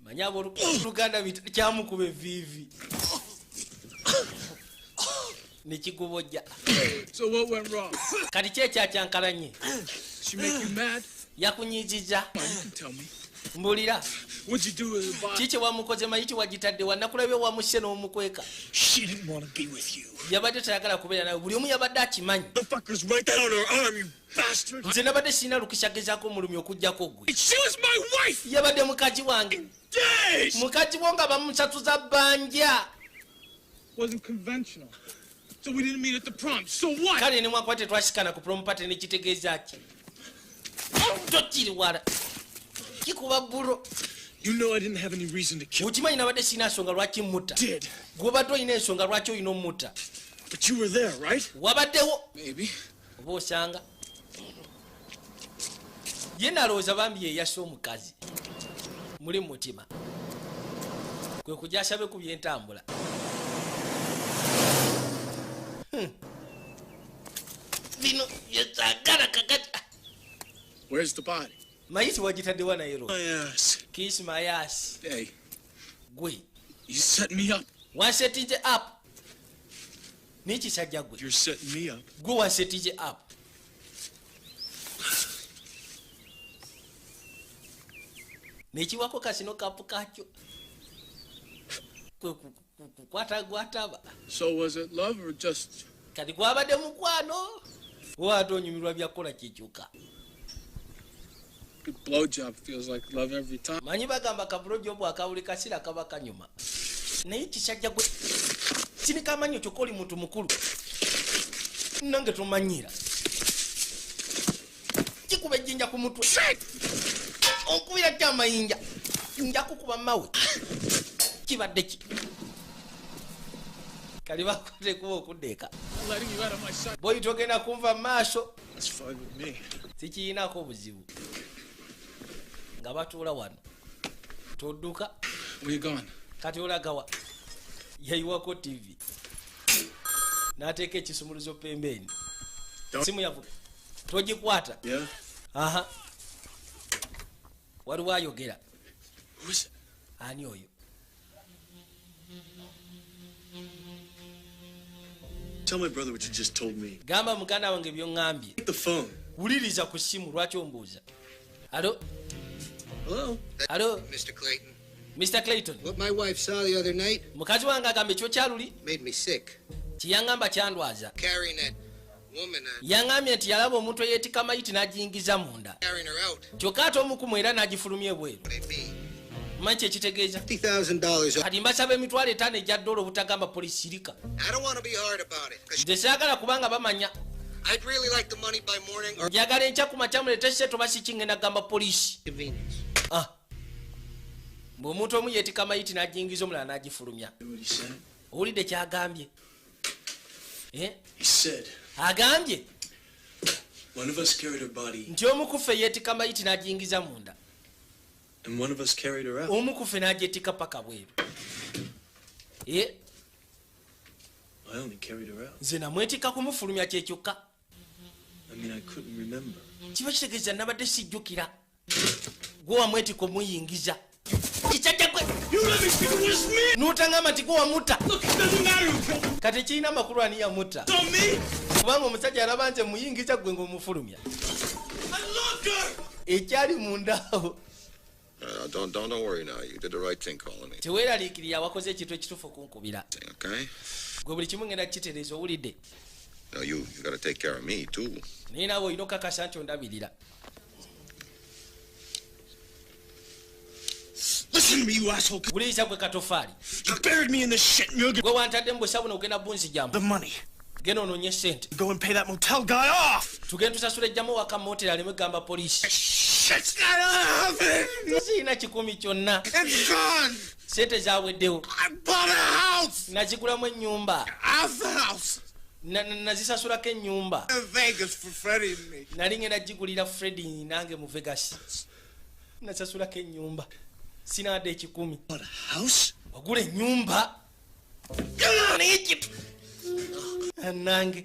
Speaker 1: Manye abooluganda kyamukuba eviivi nekigubojja.
Speaker 6: So what went wrong?
Speaker 1: Kati ki ekyakyankalanye?
Speaker 6: She make you mad?
Speaker 1: Yakunyiiziza?
Speaker 6: Come on, you can tell me.
Speaker 1: Mbulira.
Speaker 6: What'd you do with the body?
Speaker 1: Kiki wamukoze? Mayiti wagitadde wa? Nakulabye wamusse n'omukweka.
Speaker 6: She didn't want to be with you.
Speaker 1: Yabadde tayagala kubeera nawe, buli omu yabadde akimanyi.
Speaker 6: The fuckers write that on her arm, you bastard.
Speaker 1: Nze nabadde sirina lukisa gezaako omulumi okugjako gwe.
Speaker 6: She was my wife.
Speaker 1: Yabadde mukazi wange.
Speaker 6: Days.
Speaker 1: Mukazi wo nga bamusatuza bbanja.
Speaker 6: Wasn't conventional. So we didn't meet at the prom. So what?
Speaker 1: Kale ne mwakuba tetwasikana ku prom party, nekitegeeza ki? Tokiri wala kikuba bulo.
Speaker 6: You know I didn't have any reason to kill.
Speaker 1: Okimanyi nabadde sirina nsonga lwaki mutta.
Speaker 6: Did.
Speaker 1: Gwobadde olina ensonga lwaki olina omutta.
Speaker 6: But you were there, right?
Speaker 1: Wabaddewo.
Speaker 6: Maybe.
Speaker 1: Oba osanga ye nalowooza bambi yeyasse omukazi muli mutima kwe kujja asabe ku byentambula. Bino byesagala kakati.
Speaker 6: Where's the body?
Speaker 1: Mayiti wagitaddewa naye ro?
Speaker 6: My ass.
Speaker 1: Kiss my ass.
Speaker 6: Hey,
Speaker 1: gwe.
Speaker 6: You set me up.
Speaker 1: Wansetinze up nikisajja gwe.
Speaker 5: You're setting me up.
Speaker 1: Gwe wansetinze up. Nekiwako kasino kapu kakyo kwe kukwata gwataba.
Speaker 6: So was it love or just
Speaker 1: Kati gwabadde mukwano oba onyumirwa byakukola kyekyuka?
Speaker 6: Good blowjob feels like love every time?
Speaker 1: Manyi bagamba ka blowjob akabuli kaseera kaba kanyuma, naye kisajja gwe sinika amanyo kyokka oli muntu mukulu nange tomanyira. Kikuba ejjinja ku mutwe, onkubira ty amayinja, nja kukuba mawe. Kibadde ki? Kali bakwate kuba okuddeeka.
Speaker 6: Not letting you out of my sight.
Speaker 1: Boyi, togenda kunva mu maaso.
Speaker 5: That's fine with me.
Speaker 1: Sikirinako obuzibu nga batuula wano, todduka.
Speaker 6: Where you going?
Speaker 1: Kati olagawa? Yayiwako TV n'ateeka ekisumuluzo pembeeni. Simu yavuga, togikwata.
Speaker 5: Yeah?
Speaker 1: Aha, waliwo ayogera.
Speaker 6: Who is it?
Speaker 1: Ani oyo?
Speaker 5: Tell my brother what you just told me.
Speaker 1: Gamba muganda wange byoŋŋambye.
Speaker 5: Take the phone.
Speaker 1: Wuliriza ku ssimu, lwaki ombuuza? Alo?
Speaker 5: Hello?
Speaker 1: Alo?
Speaker 12: Mr. Clayton.
Speaker 1: Mr Clayton.
Speaker 12: What my wife saw the other night
Speaker 1: Mukazi wange agamba ekyo kyaluli
Speaker 12: made me sick.
Speaker 1: Kiyaŋŋamba kyandwaza.
Speaker 12: Carrying that woman,
Speaker 1: Yaŋŋambye nti yalaba omuntu eyeetika mayiti n'agiyingiza munda,
Speaker 12: carrying her out.
Speaker 1: Kyokka ate omukumu era n'agifulumya ebweru. Manyi kyekitegeeza?
Speaker 12: $50,000.
Speaker 1: Kati mbasaba 50,000 egya dola obutagamba polisi. Sirika.
Speaker 12: I don't want to be hard about it, 'cause
Speaker 1: Nze saagala kubanga bamanya.
Speaker 12: I'd really like the money by morning or
Speaker 1: Njagala enkya ku makya muleete sente oba si kingenda kugamba polisi.
Speaker 12: Convenience.
Speaker 1: Ah. Bw'omuntu omu yeetika mayiti n'agiyingiza omulala n'agifulumya.
Speaker 5: What he said?
Speaker 1: Owulidde kyagambye? Eh?
Speaker 5: He said
Speaker 1: Agambye
Speaker 5: one of us carried her body
Speaker 1: nti omu ku ffe yeetika mayiti n'agiyingiza munda,
Speaker 5: and one of us carried her out.
Speaker 1: Omu ku ffe n'agyetika paka bweru. Eh?
Speaker 5: I only carried her out.
Speaker 1: Nze namwetika kumufulumya kyekyokka.
Speaker 5: I mean, I couldn't remember.
Speaker 1: Kiba kitegeeza nabadde sijjukira. Gwe wamwetika omuyingiza, kisajja gwe. N'otangamba nti gwe wamuta. Kati kirina amakulu ani yamutta, kubanga omusajja alaba nze muyingiza, gwe ng'omufulumya ekyali mundaawo.
Speaker 7: Don't worry now. You did the right thing calling me.
Speaker 1: Teweeraliikirira, wakoze ekintu ekituufu okunkubira.
Speaker 7: Okay?
Speaker 1: Gwe buli kimu ngenda kukitereeza, owulidde?
Speaker 7: No, you got to take care of me too.
Speaker 1: Naye naawe olina okakasa nti ondabirira.
Speaker 5: Listen to me, you asshole.
Speaker 1: Wuliriza gwe katofaali.
Speaker 5: You buried me in this shit and you're
Speaker 1: Gwe wantadde mu busawo buno ogenda bunzijamu.
Speaker 5: The money.
Speaker 1: Genda onoonye sente.
Speaker 5: Go and pay that motel guy off.
Speaker 1: Tugende tusasule ejjamu waka moteri aleme gamba poliisi.
Speaker 5: Shit's not happening.
Speaker 1: Sirina kikumi kyonna.
Speaker 5: It's gone.
Speaker 1: Sente zaweddewo.
Speaker 5: I bought a house.
Speaker 1: Nazigulamu ennyumba.
Speaker 5: Half the house.
Speaker 1: Nazisasulako ennyumba.
Speaker 5: In Vegas for Freddie and me.
Speaker 1: Nali ngenda gigulira Freddy nange mu Vegas. Nasasulako ennyumba. Sinaadde ekikumi.
Speaker 5: Bought a house?
Speaker 1: Wagula ennyumba. Naye nange.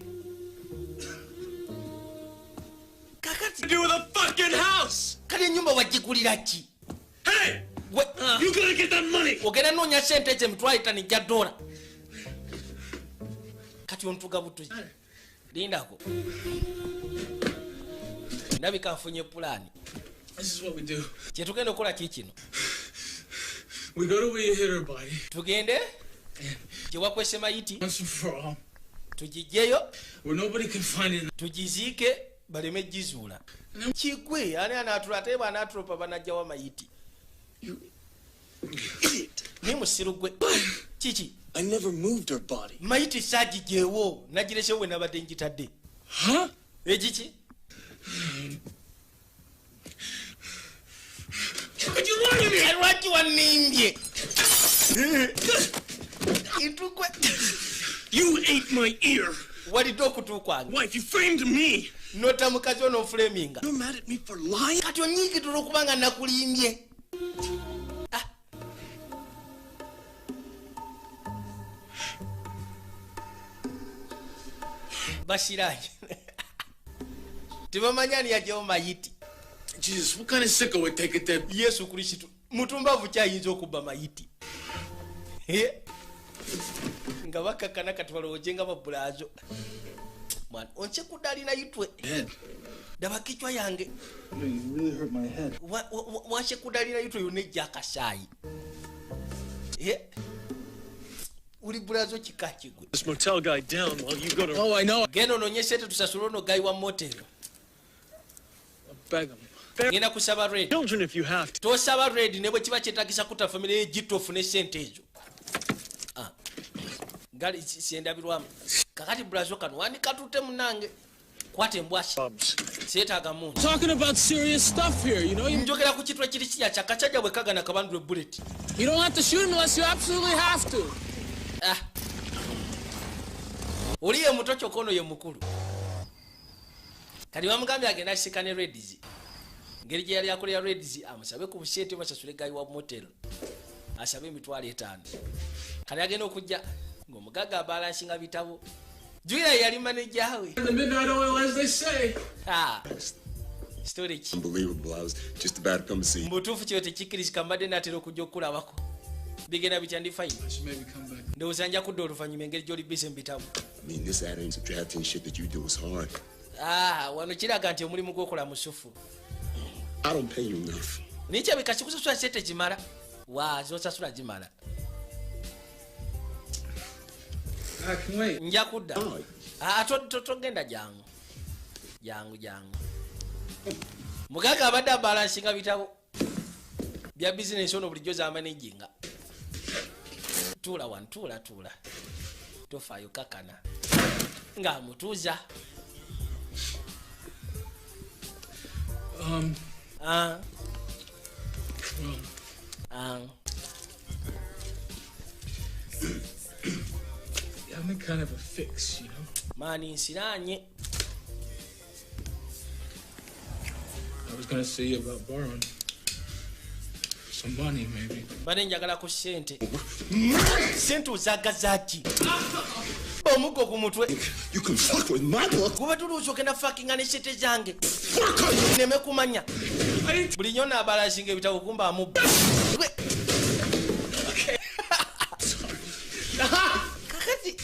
Speaker 1: Kakati.
Speaker 5: Do with a fucking house.
Speaker 1: Kale ennyumba wagigulira ki?
Speaker 5: Hey! You gotta get that money.
Speaker 1: Ogenda noonya sente ezo $5,000. Kati ontuga butuzi. Lindako. Ndabika nfunye pulaani.
Speaker 6: This is what we do.
Speaker 1: Kye tugenda okukola ki kino?
Speaker 6: We go to where you hit her body.
Speaker 1: Tugende gye wakwese mayiti.
Speaker 6: Once and for all.
Speaker 1: Tugijjeyo.
Speaker 6: Where nobody can find it.
Speaker 1: Tugiziike baleme gizuula. Kigwe ani anaatula ate bw'anaatulopa banajjawo mayiti. Ni musiru gwe. Kiki?
Speaker 5: I never moved her body.
Speaker 1: Mayiti saagigyewo nagiresewo we nabadde ngitadde.
Speaker 6: Huh?
Speaker 1: Ekiki?
Speaker 6: Could you lie to me?
Speaker 1: Lwaki wannimbye? Kintu gwe.
Speaker 5: You ate my ear.
Speaker 1: Walidde okutu kwange.
Speaker 5: Wife, you framed me.
Speaker 1: Nota mukazi ono ofulaminga.
Speaker 5: You're mad at me for lying?
Speaker 1: Kati onyiikidde olw'okubanga nakulimbye. Basiranye. Tebamanya ani yajjawo mayiti.
Speaker 6: Jesus, what kind of sicko would take a dead?
Speaker 1: Yesu Kristo. Mutumbavu kyayinza okubba mayiti. Nga bakakana kati balowooze nga babulaazo. Mwana, onsekudde alina yitwe. Daba kichwa yange.
Speaker 5: You really hurt my head.
Speaker 1: Wansekudde alina yitwe yonna ejja akasaayi. Uli bulazo kika kigwe.
Speaker 5: This motel guy down while you go to.
Speaker 6: Oh, I know.
Speaker 1: Genda onoonye sente tusasule ono guy wa motel.
Speaker 6: Beg him.
Speaker 1: Ngenda kusaba Red.
Speaker 5: Children if you have to.
Speaker 1: Tosaba Red ne bwe kiba kyetaagisa kutta famire y'Egitto ofune sente ezo. Gali sendabirwamu. Kakati bulazo kano wandikatutte munnange. Kwata embwasi. Seetaaga muntu.
Speaker 6: Talking about serious stuff here, you know?
Speaker 1: Njogera ku kintu ekiri kirya kyakasajja bwe kagana kabandule bullet.
Speaker 6: You don't have to shoot him unless you absolutely have to.
Speaker 1: Oli ye muto kyokka ono ye mukulu. Kati bamugambye agenda asika ne Reds. Engeri gye yali akolera Reds amusabe ku busente basasule guy wa motel. Asabe $5,000. Kati agenda okujja ng'omugagga abalansinga bitabo. Julia yali manager we.
Speaker 6: The midnight oil, as they say.
Speaker 1: Story ki?
Speaker 13: Unbelievable. I was just about to come see you.
Speaker 1: Mbutuufu kyo tekikkirizika mbadde naatera okujja okulabako. Bigenda bitya ndi fine. Ndowooza nja kudda oluvannyuma engeri gy'oli busy mu bitabo.
Speaker 13: I mean, this adding subtracting shit that you do is hard.
Speaker 1: Wano kiraga nti omulimu gw'okola musufu.
Speaker 13: I don't pay you enough.
Speaker 1: Nikyabika kikusasula sente gimala. Wa, z'osasula gimala.
Speaker 6: I can wait.
Speaker 1: Nja kudda. Togenda jangu. Jangu jangu. Mugagga abadde abalansinga bitabo bya bizinensi ono bulijjo z'amanejinga. Tuula wano, tuula tuula. Tofaayo kakana. Ng'amutuuza.
Speaker 6: I'm in kind of a fix, you know?
Speaker 1: Mani nsiraanye.
Speaker 6: I was gonna see you about borrowing some money, maybe.
Speaker 1: Mbadde njagala ku ssente. Ssente ozaagaza ki? Omuggo ku mutwe.
Speaker 13: You can fuck with my book.
Speaker 1: Kuba tuluuzi ogenda fuckinga ne ssente zange. Nneme kumanya. Buli nnyo naabalansinga ebitabo kumba amubba. Kakati.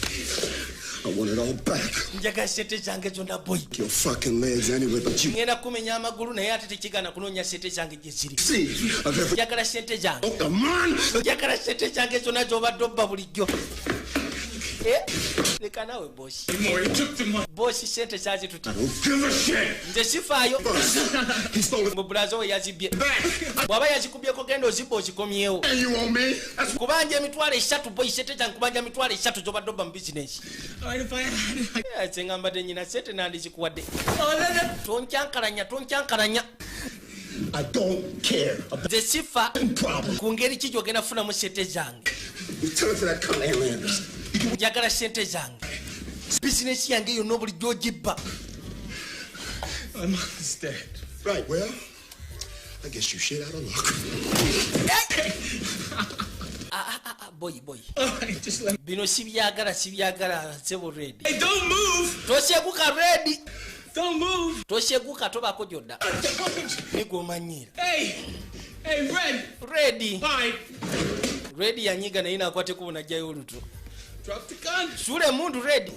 Speaker 13: I want it all back.
Speaker 1: Njagala ssente zange zonna boy.
Speaker 13: Your fucking legs anyway, but you.
Speaker 1: Ngenda kumenya amagulu naye ate tekigaana kunoonya ssente zange gye ziri.
Speaker 13: See, I've ever.
Speaker 1: Njagala ssente zange.
Speaker 13: Oh, come on.
Speaker 1: Njagala ssente zange zonna z'obadde obba bulijjo. Leka naawe bosi. Bosi sente zazituti.
Speaker 13: I don't give a shit.
Speaker 1: Nze sifaayo.
Speaker 13: He stole it.
Speaker 1: Mu bulazo we yazibye. Bw'aba yazikubyeko genda ozibba ozikomyewo.
Speaker 13: And you owe me. That's
Speaker 1: Kubanja 30,000 boyi sente zange kubanja 30,000 z'obadde obba mu bizinensi.
Speaker 6: All right, if I had it, I...
Speaker 1: Eh, Nze nga mbadde nyina sente nandizikuwadde. Tonkyankalanya, tonkyankalanya.
Speaker 13: I don't care about
Speaker 1: Nze sifa
Speaker 13: problem.
Speaker 1: ku ngeri ki gy'ogenda kufunamu sente zange.
Speaker 13: You tell it to that cunt Landers.
Speaker 1: Njagala sente zange. Bizinensi yange yonna bulijjo ogibba.
Speaker 6: My mother's dead.
Speaker 13: Right, well, I guess you shit out of luck.
Speaker 1: Ah, ah, ah, boyi boyi.
Speaker 6: All right, just let me.
Speaker 1: Bino sibyagala sibyagala sebo Red.
Speaker 6: Hey, don't move!
Speaker 1: Tosyeguka Red.
Speaker 6: Don't move!
Speaker 1: Tosyeguka tobaako gyodda. Nigwomanyiira.
Speaker 6: Hey! Hey, Red!
Speaker 1: Red.
Speaker 6: All right,
Speaker 1: Red yanyiga naye n'akwata ekkubo n'aggyayo oluto.
Speaker 6: drop the gun.
Speaker 1: Sula emmundu Red.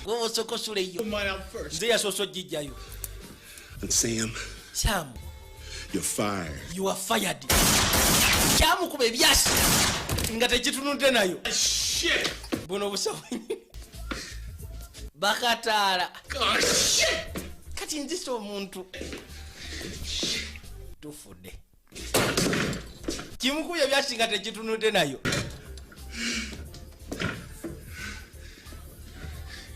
Speaker 1: Gwe osooka osula eyo.
Speaker 6: Put mine out first.
Speaker 1: Nze yasoose oggiggyayo.
Speaker 13: And Sam,
Speaker 1: Sam,
Speaker 13: you're fired.
Speaker 1: you are fired. Kyamukuba ebyasi nga tekitunudde nayo.
Speaker 6: Shit!
Speaker 1: Buno obusawo bakataala.
Speaker 6: Oh, shit!
Speaker 1: Kati nzisa omuntu. Tufudde. Kimukubye ebyasi nga tekitunudde nayo.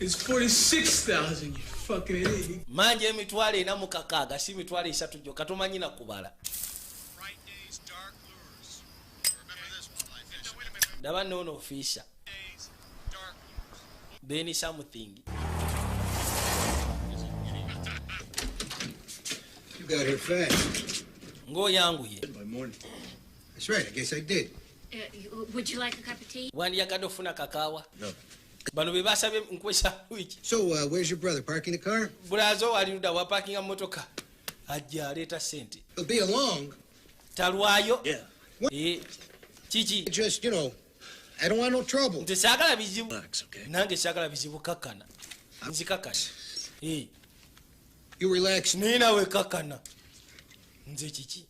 Speaker 6: It's 46,000, you fucking idiot.
Speaker 1: Manja 460,000 si 30,000 gyokka tomanyi na kubala. Ndaba noono ofiisa. Benny something.
Speaker 12: You got here fast.
Speaker 1: Ng'oyanguye.
Speaker 13: By morning.
Speaker 12: That's right, I guess I did.
Speaker 14: Would you like a cup of tea?
Speaker 1: Wandiyagadde ofuna kakaawa.
Speaker 13: No.
Speaker 1: Bano be basabye nkuwe sandwich.
Speaker 12: So, where's your brother? Parking the car?
Speaker 1: Bulazo ali ludda wapakinga mmotoka. Ajja aleeta ssente.
Speaker 12: He'll be along.
Speaker 1: Talwayo.
Speaker 5: Yeah.
Speaker 1: Eh, kiki?
Speaker 12: Just, you know, I don't want no trouble.
Speaker 1: Nze saagala bizibu.
Speaker 5: Relax, okay?
Speaker 1: Nange saagala bizibu kakkana. Nzikakkana. Eh,
Speaker 12: You relax.
Speaker 1: naye naawe kakkana. Nze kiki?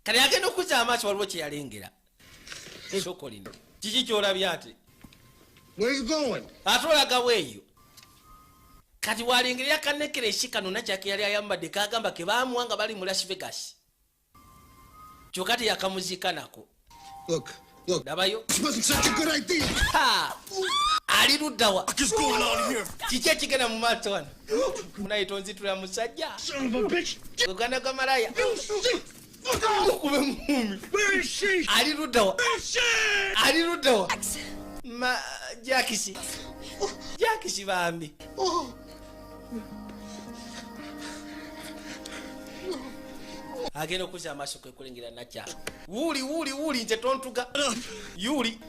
Speaker 1: Kale agenda okuzza amaaso waliwo kye yalengera. Soko lino. Kiki ky'olabye ate?
Speaker 12: Where you going?
Speaker 1: Ate olaga weeyo. Kati walengerera kanekeresi kano nakyake yali ayambadde kagamba ke baamuwa nga bali mu Las Vegas. Kyokka teyakamuziika nako.
Speaker 12: Look, look.
Speaker 1: Labayo.
Speaker 13: This wasn't such a good idea.
Speaker 1: Ha! Ali ludda wa?
Speaker 5: What's going on here?
Speaker 1: Kiki ekigenda mu maaso wano? Munaye tonzitula musajja.
Speaker 5: Son of a bitch!
Speaker 1: Uganda gwa malaya.
Speaker 5: Shit!
Speaker 1: Mukube ngumi.
Speaker 5: Where is she?
Speaker 1: Ali ludda wa?
Speaker 5: Where is she?
Speaker 1: Ali ludda wa? Ma Jakisi. Jakisi bambi. Agenda okuzza amaaso kwe kulengera nakyalo. Wuuli wuuli wuuli nze tontuga. Yuli.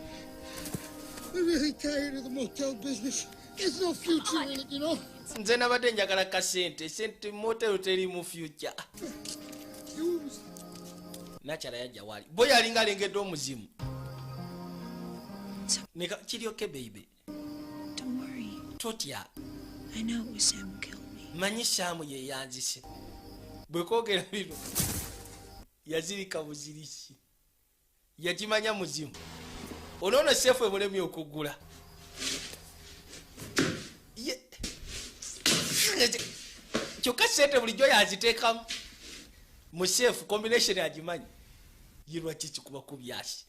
Speaker 12: I'm really tired of the motel business. There's no future in it, you know?
Speaker 1: Nze nabadde njagala kasente. Sente motel teri mu future.
Speaker 12: Use.
Speaker 1: Nakyala yajja wali. Bo yalinga alengedde omuzimu. Neka kiryoke baby.
Speaker 4: Don't worry.
Speaker 1: Totya.
Speaker 4: I know it was Sam who killed me.
Speaker 1: Manyi Sam ye yanzise. Bwe kwogera bino yazirika buzirisi. Yakimanya muzimu. Onoono seefu ebulemye okuggula. Ye- Kyokka sente bulijjo yaziteekamu mu seefu combination agimanyi. Ye lwaki kikuba ku byasi?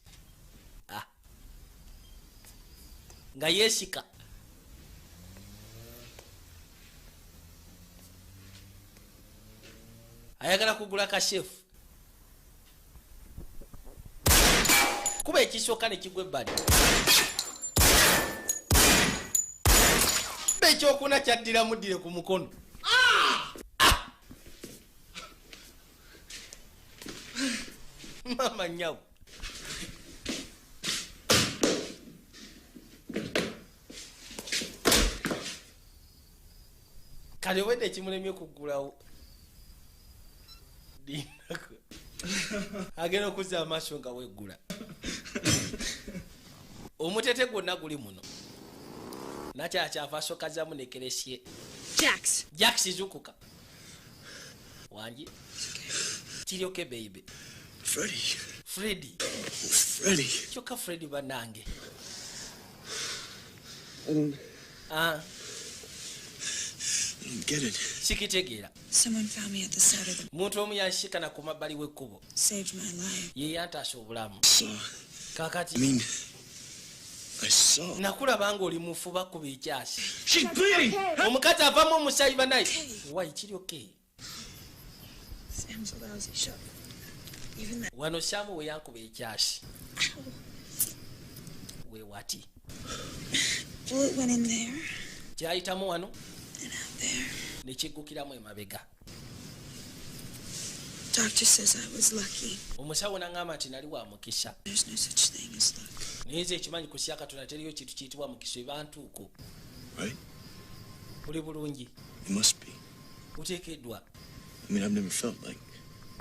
Speaker 1: Ah. Nga yeesika. Ayagala kugula kashefu. Kuba ekisooka ne kigwa ebbali. Kuba ekyokuna kyaddiramu ddire ku mukono. Ah! Maama nnyabo. Kale obwedda ekimulemye okuggulawo. Lindako. Agenda okuzza amaaso nga weggula. Omutete gwonna guli muno. Nakyala kyava asooka azzamu ne keresye.
Speaker 10: Jax.
Speaker 1: Jax zuukuka. Wangi. Kiryoke baby.
Speaker 13: Freddie.
Speaker 1: Freddy.
Speaker 13: Freddie.
Speaker 1: Kyokka Freddy bannange.
Speaker 5: I don't
Speaker 1: Ah,
Speaker 5: I don't get it.
Speaker 1: Sikitegeera.
Speaker 4: Someone found me at the side of the
Speaker 1: Muntu omu yansikana ku mabbali w'ekkubo.
Speaker 4: Saved my life.
Speaker 1: Ye yantaasa obulamu.
Speaker 5: Saw.
Speaker 1: Kakati
Speaker 5: I mean, I saw.
Speaker 1: Nakulaba ng'oli mufu, bakuba ekyasi.
Speaker 5: She's bleeding.
Speaker 1: Omukazi avamu omusaayi banaye. Wayi, kiri okay.
Speaker 4: Sam's a lousy shot. Even that.
Speaker 1: Wano Saamu we yankuba ekyasi we wati.
Speaker 4: Bullet went in there
Speaker 1: Kyayitamu wano
Speaker 4: and out there.
Speaker 1: ne kiggukiramu emabega.
Speaker 4: Doctor says I was lucky.
Speaker 1: Omusawo n'aŋŋamba nti nali wa mukisa.
Speaker 4: There's no such thing as luck.
Speaker 1: Naye nze ekimanyi ku sya Katonda teriyo kintu kiyitibwa mukisa, ebantuuko.
Speaker 5: Right?
Speaker 1: Oli bulungi?
Speaker 5: It must be.
Speaker 1: Oteekeddwa.
Speaker 5: I mean, I've never felt like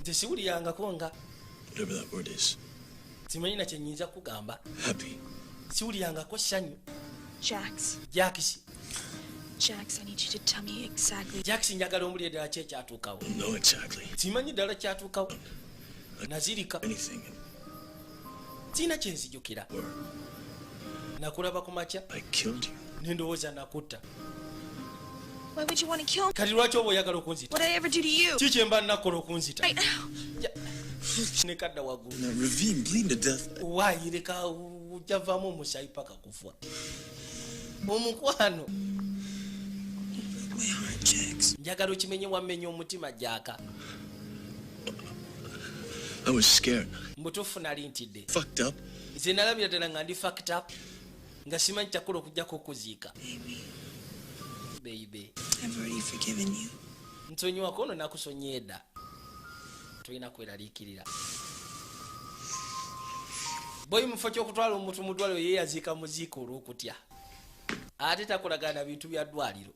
Speaker 1: Nze siwulirangako nga
Speaker 5: whatever that word is.
Speaker 1: Simanyi na kyenyinza kugamba.
Speaker 5: Happy.
Speaker 1: Siwulirangako ssanyu.
Speaker 4: Jax.
Speaker 1: Jakisi.
Speaker 4: Jax, I need you to tell me exactly.
Speaker 1: Jakisi, njagala ombulire ddala ki ekyatuukawo.
Speaker 5: No, exactly.
Speaker 1: Simanyi ddala kyatuukawo, nazirika.
Speaker 5: Anything.
Speaker 1: Sirina kyenzijukira. Nakulaba ku makya
Speaker 5: I killed you.
Speaker 1: nendowooza nakutta.
Speaker 4: Why would you want to kill me?
Speaker 1: Kati lwaki oba oyagala okunzita?
Speaker 4: What did I ever do to you?
Speaker 1: Ki kyemba nakola okunzita?
Speaker 4: Right now.
Speaker 1: Nekadda waggulu.
Speaker 5: In that ravine, bleeding to death.
Speaker 1: Waayireka ojjavaamu omusaayi paka kufa, omukwano.
Speaker 4: My heart, Jax.
Speaker 1: Njagala okimenye, wammenya omutima, Jaaka.
Speaker 5: I was scared.
Speaker 1: Mutuufu nali ntidde.
Speaker 5: Fucked up.
Speaker 1: Nze nalabira ddala nga ndi fucked up, nga simanyi kyakola okugjako okuziika, baby.
Speaker 4: I've already forgiven you.
Speaker 1: Nsonyiwako ono, nakusonyiye dda, tolina kweraliikirira. Boyi mufo kyokutwala omuntu mu ddwaliro, ye yaziika muziika olw'okutya, ate takolagana na bintu bya ddwaliro.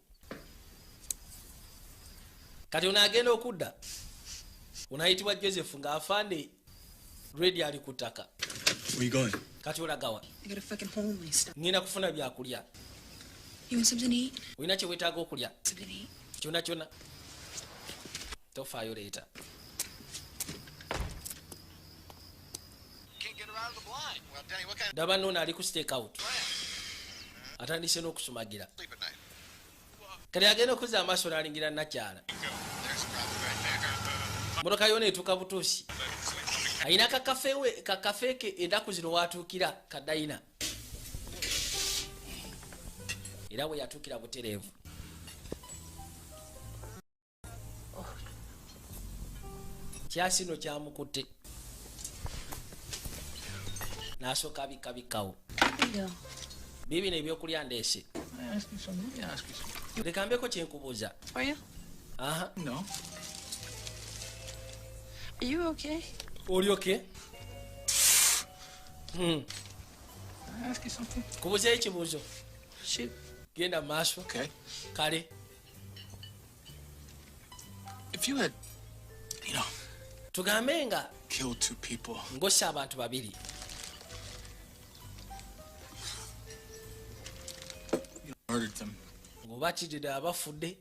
Speaker 1: Kati ono agenda okudda, ono ayitibwa Joseph ng'afaande redi ali ku ttaka.
Speaker 5: Where you going?
Speaker 1: Kati olagawa?
Speaker 4: I got a fucking hole in my stomach.
Speaker 1: Ngenda kufuna byakulya.
Speaker 4: You want something to eat?
Speaker 1: Olina kye weetaaga okulya?
Speaker 4: Something to eat?
Speaker 1: Kyonna kyonna, tofaayo, leeta.
Speaker 8: Can't get her out of the blind. Well, Danny, what kind
Speaker 1: Ndaba nno ali ku stake out, atandise n'okusumagira.
Speaker 8: of sleep at night?
Speaker 1: Kati agenda okuzza amaaso n'alingira nakyala.
Speaker 8: There's a problem right there.
Speaker 1: Motoka yona etuuka butuusi, ayina kakafewe kakafe ke ennaku zino watuukira kadayina, era bwe yatuukira butereevu. Kyasino kyamukutte n'asooka abikkabikkawo.
Speaker 10: There you go.
Speaker 1: Biibino ebyokulya ndeese.
Speaker 6: Can I ask you something? Let me ask you something.
Speaker 1: Leka mbeko kyenkubuuza.
Speaker 10: Are you?
Speaker 1: Aha.
Speaker 6: No.
Speaker 10: Are you okay?
Speaker 1: Oli okay?
Speaker 6: Can I ask you something?
Speaker 1: Kubuuzayo ekibuuzo.
Speaker 10: Shoot.
Speaker 1: Genda mu maaso.
Speaker 6: Okay.
Speaker 1: Kale.
Speaker 6: If you had,
Speaker 1: tugambe nga
Speaker 6: killed two people,
Speaker 1: ng'ossa abantu babiri,
Speaker 6: you murdered them,
Speaker 1: ng'obatidde ddala bafudde,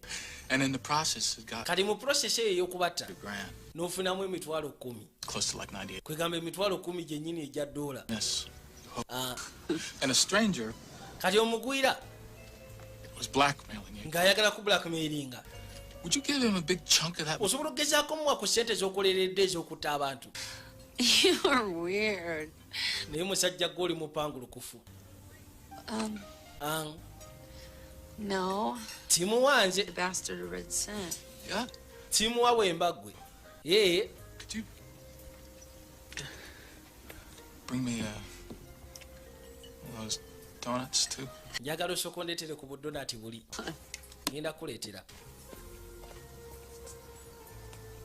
Speaker 6: and in the process it got
Speaker 1: kati mu process eyo ey'okubatta
Speaker 6: grand,
Speaker 1: n'ofunamu 10,000,
Speaker 6: close to like 98.
Speaker 1: Kwegamba 10,000 gyennyini egya ddoola.
Speaker 6: Yes.
Speaker 1: Ah,
Speaker 6: And a stranger
Speaker 1: kati omugwira
Speaker 6: was blackmailing you.
Speaker 1: ng'ayagala ku blackmailinga.
Speaker 6: Would you give him a big chunk of that?
Speaker 1: Osobola okugezaako muwa ku ssente z'okoleredde ez'okutta abantu?
Speaker 10: You are weird.
Speaker 1: Naye musajja gwe oli mupangulukufu. Ah,
Speaker 10: No.
Speaker 1: Timuwa nze.
Speaker 10: The bastard a red cent.
Speaker 6: Yeah.
Speaker 1: Timuwa wemba gwe ee.
Speaker 6: Could you bring me one of those donuts too?
Speaker 1: Njagala osooka ondeetere ku budonati buli ngenda kuleetera.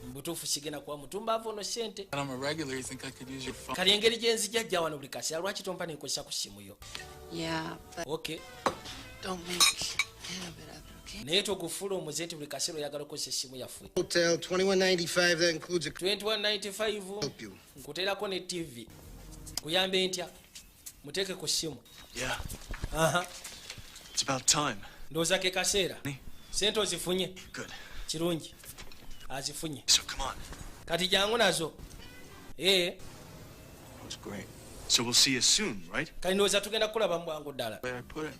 Speaker 1: Mubutuufu sigenda kuwa mutumbaavu ono ssente.
Speaker 6: And I'm a regular. You think I could use your phone?
Speaker 1: Kali engeri gye nzijja wano buli kaseera, lwaki tompa nenkozesa ku ssimu yo?
Speaker 10: Yeah, but
Speaker 1: Okay.
Speaker 10: don't make a habit of it, okay?
Speaker 1: Naye togufuula omuze nti buli kaseera oyagala okukozesa essimu yaffe.
Speaker 12: Hotel 2195, that includes a
Speaker 1: 2195, nkuteerako ne TV. Kuyambe ntya? Muteeke ku ssimu.
Speaker 5: Yeah.
Speaker 1: Aha.
Speaker 5: It's about time.
Speaker 1: Ndowooza ke kaseera. Sente ozifunye?
Speaker 5: Good.
Speaker 1: Kirungi, azifunye.
Speaker 5: So come on.
Speaker 1: Kati jangu nazo ee.
Speaker 5: That was great. So we'll see you soon, right?
Speaker 1: Kati ndowooza tugenda kukulaba mu bwangu ddala.
Speaker 6: Where I put it.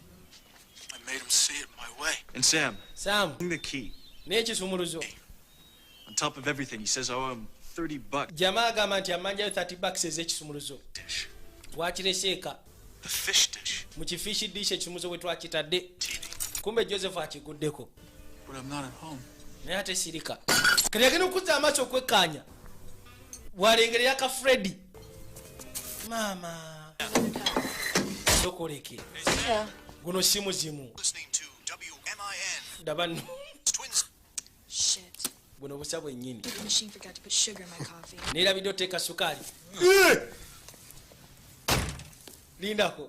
Speaker 5: made him see it my way. And Sam.
Speaker 1: Sam.
Speaker 5: Bring the key.
Speaker 1: N'ekisumuluzo.
Speaker 5: On top of everything, he says I owe him $30.
Speaker 1: Jamaa agamba nti amanjayo $30 ez'ekisumuluzo. Twakirese eka.
Speaker 5: The fish dish.
Speaker 1: Mu kifishi dish ekisumuluzo bwe twakitadde. Kumbe Joseph akiguddeko.
Speaker 6: But I'm not at home.
Speaker 1: Naye ate sirika. Kati agenda okuzza amaaso okwekkaanya. Bw'alengerera ka Freddy. Maama. Sokoleke. Guno si muzimu. Ndaba nno.
Speaker 4: Shit.
Speaker 1: Buno busa bwennyini.
Speaker 4: The machine forgot to put sugar in my coffee.
Speaker 1: Neerabidde oteeka sukaali. Lindako.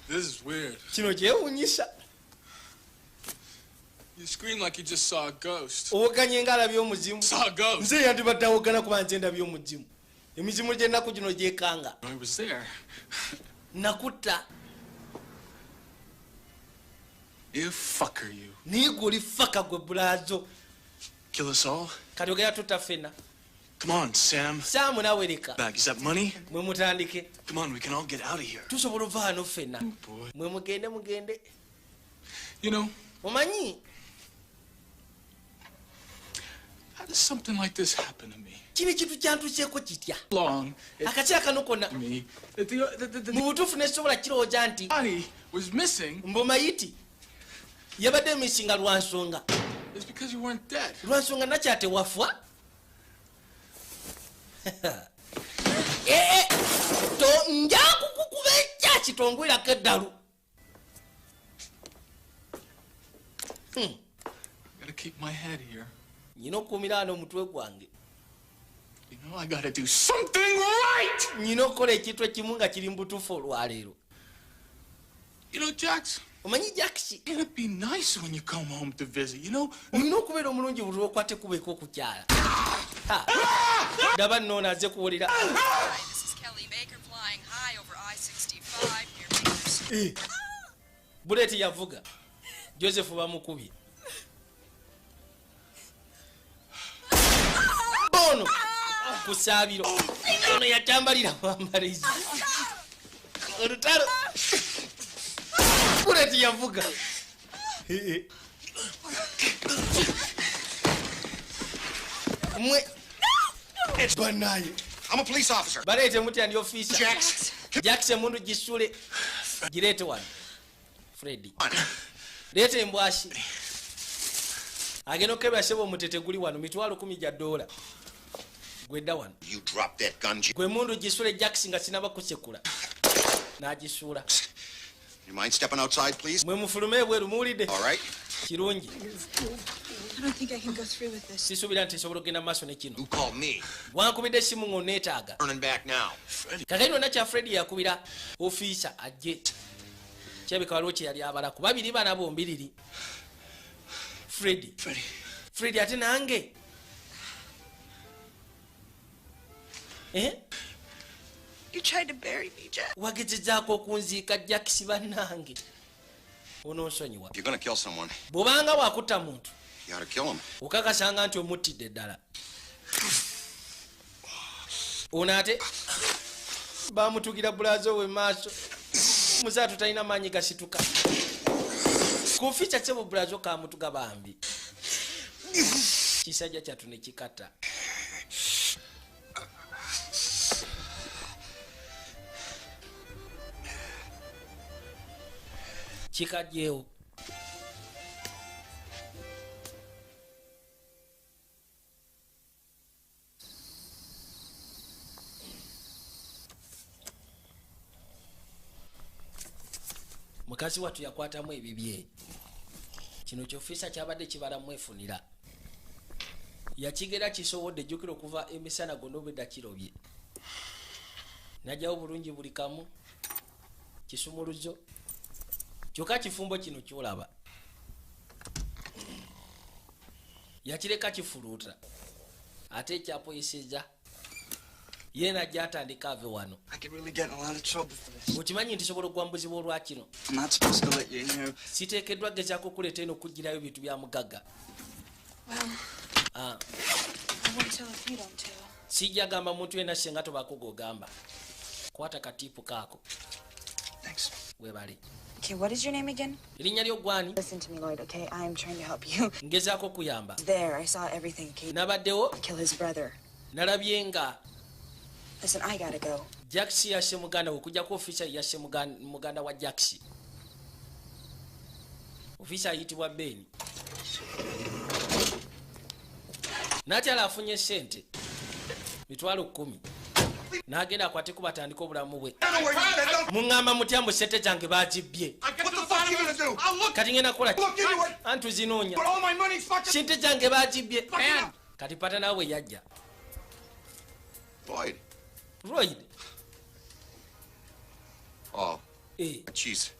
Speaker 6: This is weird.
Speaker 1: Kino kyewuunyisa.
Speaker 6: You scream like you just saw a ghost.
Speaker 1: Owoganye ng'alabye omuzimu.
Speaker 6: Saw a ghost.
Speaker 1: Nze yandibadde awogana kuba nze ndabye omuzimu. Emizimu gy'ennaku gino gyekanga.
Speaker 6: I was there.
Speaker 1: Nakutta.
Speaker 6: You fucker you.
Speaker 1: Naye gwe oli faka gwe bulaazo.
Speaker 5: Kill us all?
Speaker 1: Kati ogenda tutta ffenna.
Speaker 5: Come on, Sam.
Speaker 1: Sam naawe leka.
Speaker 5: Back. Is that money?
Speaker 1: Mwe mutandike.
Speaker 5: Come on, we can all get out of here.
Speaker 1: Tusobola ova wano ffenna. Mwe mugende mugende.
Speaker 6: You know,
Speaker 1: Omanyi
Speaker 6: how does something like this happen to me?
Speaker 1: Kino ekintu kyantuseeko kitya?
Speaker 6: Long.
Speaker 1: Akaseera kano konna.
Speaker 6: Me. The
Speaker 1: Mu butuufu nesobola kirowooza nti
Speaker 6: body was missing
Speaker 1: mbumayiti yabadde misinga lwa nsonga.
Speaker 6: is because you weren't dead.
Speaker 1: Lwa nsonga nakyate wafa. Ee, to nja kukukuba ekya kitongwirako eddalu.
Speaker 6: Gotta keep my head here.
Speaker 1: Nnyina okukuumira wano omutwe gwange.
Speaker 6: You know, I gotta do something right.
Speaker 1: Nnyina okukola ekintu ekimu nga kiri mu butuufu olwaleero.
Speaker 6: You know, Jax,
Speaker 1: Omanyi Jax,
Speaker 6: it'd be nice when you come home to visit, you know?
Speaker 1: olina okubeera omulungi buli lw'okwata ekkubo okukyala. Ha. Ndaba nno ono azze kuwulira.
Speaker 10: Hi, this is Kelly Baker flying high over I-65 near Bakersfield.
Speaker 1: Buleeti yavuga. Joseph bamukubye. Bono ku ssaabiro. Ono yatambalira bwambalizi. Olutalo. Buleeti yavuga. Mwe banaye.
Speaker 7: I'm a police officer.
Speaker 1: Baleete mutya ndi ofiisa.
Speaker 7: Jax.
Speaker 1: Jax emundu gisule. Gireete wano. Freddy. Leeta embwashi. Agenda okukebera ssebo omutete guli wano $10,000. Gwedda wano.
Speaker 7: You drop that gun,
Speaker 1: Gwe mundu gisule Jax nga sinaba kusekula. N'agisuula.
Speaker 7: You mind stepping outside, please?
Speaker 1: Mwe mufulume ebweru muwulidde.
Speaker 7: All right.
Speaker 1: Kirungi.
Speaker 4: I don't think I can go through with this.
Speaker 1: Sisuubira nti nsobola okugenda mu maaso ne kino.
Speaker 7: You called me.
Speaker 1: Wankubidde essimu ng'onneetaaga.
Speaker 7: Turning back now.
Speaker 1: Kakati nonna kya Freddy yakubira ofiisa ajje. Kirabika waliwo kye yali abala ku babiri bana bombiriri. Freddy. Freddy ate nange. Eh?
Speaker 4: You tried to bury me, Jack.
Speaker 1: Wagezezzaako okunziika Jax bannange. Onoonsonyiwa.
Speaker 7: If you're gonna kill someone,
Speaker 1: Bw'obanga wakutta muntu,
Speaker 7: you ought to kill him.
Speaker 1: okakasanga nti omuttidde ddala. Ono ate bamutugira bulazo we maaso. Muzaatu talina maanyi gasituka. Ku ficha ssebo bulazo kamutuga bambi. Kisajja kyattu ne kikata. Kikajjeewo. Mukazi wattu yakwatamu ebibye. Kino ky'ofiisa kyabadde kibala mwefunira. Yakigera kisobodde jjukira okuva emisana gonna obwedda kirobye. N'aggyawo bulungi buli kamu. Kisumuluzo. Kyokka kifumbo kino ky'olaba. Yakireka kifuluuta. Ate ekyapoyisizza. Ye n'ajja atandika ave wano.
Speaker 5: I could really get in a lot of trouble for this.
Speaker 1: Okimanyi nti nsobola okugwa mu buzibu olwa kino.
Speaker 5: I'm not supposed to let you in here.
Speaker 1: Siteekeddwa gezaako okuleeta eno okuggyirayo bintu bya mugagga.
Speaker 4: Well,
Speaker 1: Ah,
Speaker 4: I won't tell if you don't tell.
Speaker 1: Sijja gamba muntu yenna singa tobaako gw'ogamba. Kwata katiipu kaako.
Speaker 5: Thanks.
Speaker 1: Webale.
Speaker 4: Okay, what is your name again?
Speaker 1: Erinnya lyo gwani?
Speaker 4: Listen to me, Lloyd, okay? I'm trying to help you.
Speaker 1: Ngezaako okuyamba.
Speaker 4: There, I saw everything, okay?
Speaker 1: Nabaddewo.
Speaker 4: Kill his brother.
Speaker 1: Nalabye nga
Speaker 4: Listen, I gotta go.
Speaker 1: Jax yasse muganda we, okujjako ofiisa yasse muganda wa Jax. Ofiisa ayitibwa Ben. Natyala afunye sente 10,000 n'agenda akwate ku batandika obulamu bwe. Muŋŋamba mutya mbu sente zange bagibbye? Kati ngenda kukola ki? Antu zinoonya sente zange bagibbye. Kati pata naawe yajja.
Speaker 7: Lloyd.
Speaker 1: Lloyd.
Speaker 7: Oh. Jeez.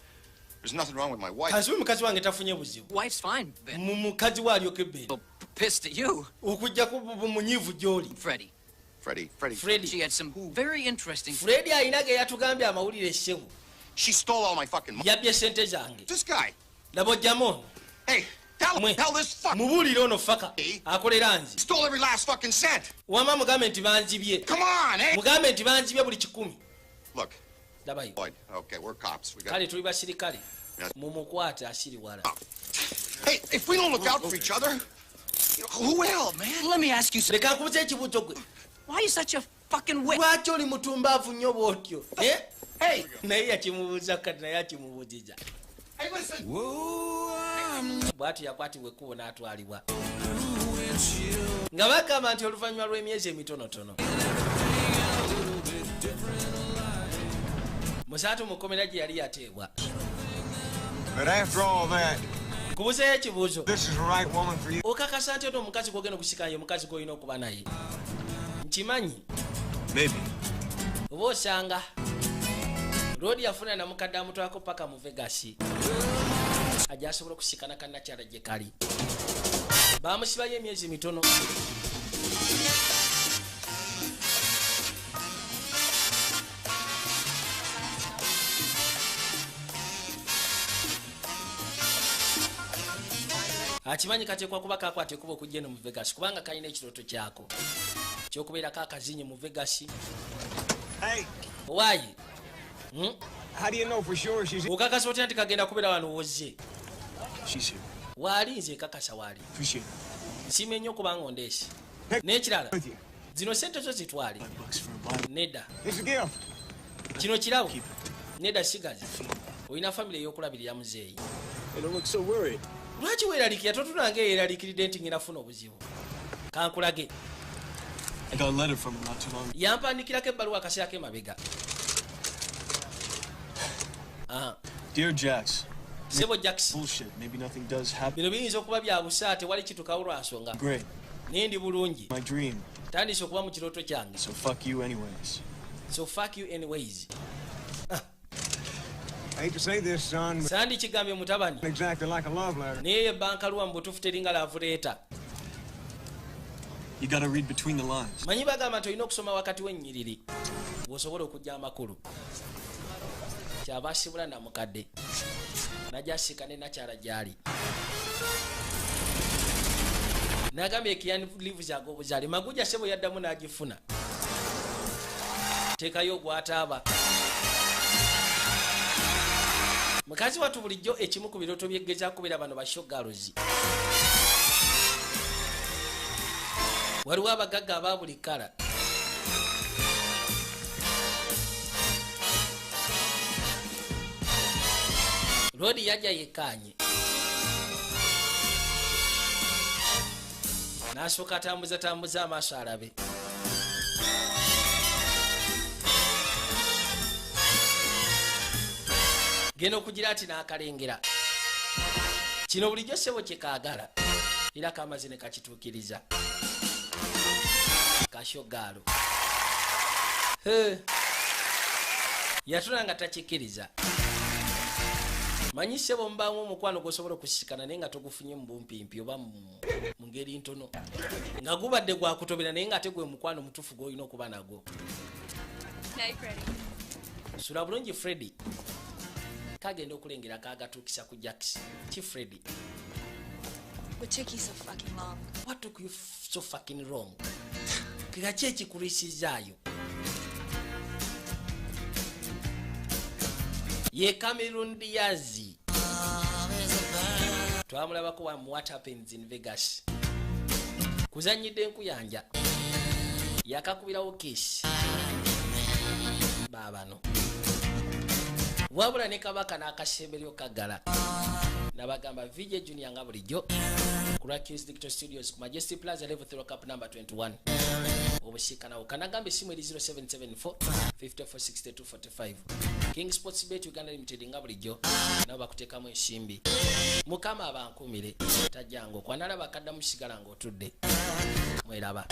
Speaker 7: There's nothing wrong with my wife.
Speaker 1: Kansibe mukazi wange tafunye buzibu.
Speaker 10: Wife's fine, Ben.
Speaker 1: Mukazi we alyoke Ben.
Speaker 10: Pissed at you.
Speaker 1: Okujjako bumunyiivu gy'oli.
Speaker 10: Freddie.
Speaker 7: Freddie, Freddie.
Speaker 1: Freddie.
Speaker 10: She had some very interesting.
Speaker 1: Freddie alina ge yatugambye amawulire ssebo.
Speaker 7: She stole all my fucking money.
Speaker 1: Yabbye sente zange.
Speaker 7: This guy.
Speaker 1: Laba ojjamu ono.
Speaker 7: Hey, tell this fuck.
Speaker 1: Mubuulire ono faka. Akolera nze.
Speaker 7: Stole every last fucking cent.
Speaker 1: Wamma mugambe nti banzibye.
Speaker 7: Come on, eh?
Speaker 1: Mugambe nti banzibye buli 1,000.
Speaker 7: Look.
Speaker 1: Labayo.
Speaker 7: Lloyd, okay, we're cops. We got.
Speaker 1: Kale tuli basirikale. Mumukwate asiri wala.
Speaker 7: Hey, if we don't look out for each other, who will, man?
Speaker 10: Let me ask you something.
Speaker 1: Leka nkubuze ekibuuzo gwe.
Speaker 10: Why are you such a fucking wit?
Speaker 1: Lwaki oli mutumbaavu nnyo bw'otyo?
Speaker 7: Hey!
Speaker 1: Naye yakimubuuza kati naye akimubuuziza.
Speaker 7: Hey, listen.
Speaker 1: Bw'atyo yakwatibwa ekkubo n'atwalibwa. Nga bagamba nti oluvannyuma lw'emyezi emitonotono. Musaatu mukomera gye yali yateebwa.
Speaker 15: But after all that,
Speaker 1: Nkubuzeeyo ekibuuzo.
Speaker 15: this is the right woman for you.
Speaker 1: Okakasa nti ono omukazi gw'ogenda okusika ye omukazi gw'olina okuba naye. Nkimanyi.
Speaker 5: Maybe.
Speaker 1: Oba osanga Lodi yafuna namukadde amutwalako paka mu Vegas. Ajja asobola okusikana kannakyala gye kali. Baamusibayo emyezi mitono. Akimanyi kateekwa kuba kakwata ekkubo okujja eno mu Vegas kubanga kalina ekirooto kyako ky'okubeerako akazinyi mu Vegas.
Speaker 15: Hey.
Speaker 1: Owaayi.
Speaker 15: How do you know for sure she's
Speaker 1: Okakasa otya nti kagenda kubeera wano wozze?
Speaker 5: She's here.
Speaker 1: Waali nze nkakasa waali.
Speaker 5: Appreciate it.
Speaker 1: Nsiimye nnyo okubanga ondeese. N'ekirala zino sente zo zitwale. Nedda.
Speaker 15: It's a gift.
Speaker 1: Kino kirabo. Nedda sigazi. Olina famire ey'okulabirira muzeeyi.
Speaker 5: Hey, don't look so worried.
Speaker 1: Lwaki weeraliikirira? Totunanga yeeraliikiridde nti ngenda funa obuzibu. Kankulage.
Speaker 5: I got a letter from him not too long ago.
Speaker 1: Yampandikirako ebbaluwa akaseera k'emabega.
Speaker 5: Dear Jax.
Speaker 1: Sebo Jax.
Speaker 5: Bullshit. Maybe nothing does happen.
Speaker 1: Bino biyinza okuba bya busa tewali kitukawo lwa nsonga.
Speaker 5: Great.
Speaker 1: Naye ndi bulungi.
Speaker 5: My dream.
Speaker 1: Tandise okuba mu kirooto kyange.
Speaker 5: So fuck you anyways.
Speaker 1: So fuck you anyways.
Speaker 15: I hate to say this, son, but
Speaker 1: Sandi kigambye mutabani.
Speaker 15: exactly like a love letter.
Speaker 1: Naye ebbankaluwa mu butuufu teringa love letter.
Speaker 5: You gotta read between the lines.
Speaker 1: Manyi bagamba nti olina okusoma wakati w'ennyiriri bw'osobola okujja amakulu. Kyava asibula namukadde najja asika ne nakyala gy'ali. N'agambye Keanu Reeves ag'obuzaale Maguja ssebo yaddamu n'agifuna. Teekayo ogw'ataaba. Mukazi wattu bulijjo ekimu ku birooto by'eggezaako kubeera bano ba showgirls. Waliwo abagagga aba buli kkala. Lodi yajja yekkaanye. N'asooka atambuza tambuza amaaso alabe. Genda okugira ati n'akalengera. Kino bulijjo ssebo kye kaagala. Era kamaze ne kakituukiriza. Kashogaalo. Yatula nga takikkiriza. Manyi ssebo mbaamu omukwano gw'osobola okusisikana naye nga togufunye mu bumpimpi oba mu ngeri ntono. Nga gubadde gwakutobera naye ng'ate gwe mukwano mutuufu gw'olina okuba nagwo. Sula bulungi Freddy. Kagenda okulengera kaagatuukisa ku Jax. Ki Freddy?
Speaker 4: What took you so fucking long?
Speaker 1: What took you so fucking wrong? Kiki ekikulwisizaayo? Ye Cameron Diaz twamulabako wa mu What Happens in Vegas, kuzanyidde enkuyanja, yakakubirawo kesi baabano, wabula ne kabaka n'akasemberyo kaggala. Nabagamba VJ Junior nga bulijjo ku Rakis Digital Studios ku Majesty Plaza, level 3, cap number 21, obusiikanawo. Kanagamba esimu eri 0774 546245. King Sports Bet Uganda Limited nga bulijjo nabo bakuteekamu ensimbi. Mukama abankumire, tajjanga okwanalaba akaddamu, sigala ng'otudde mweraba.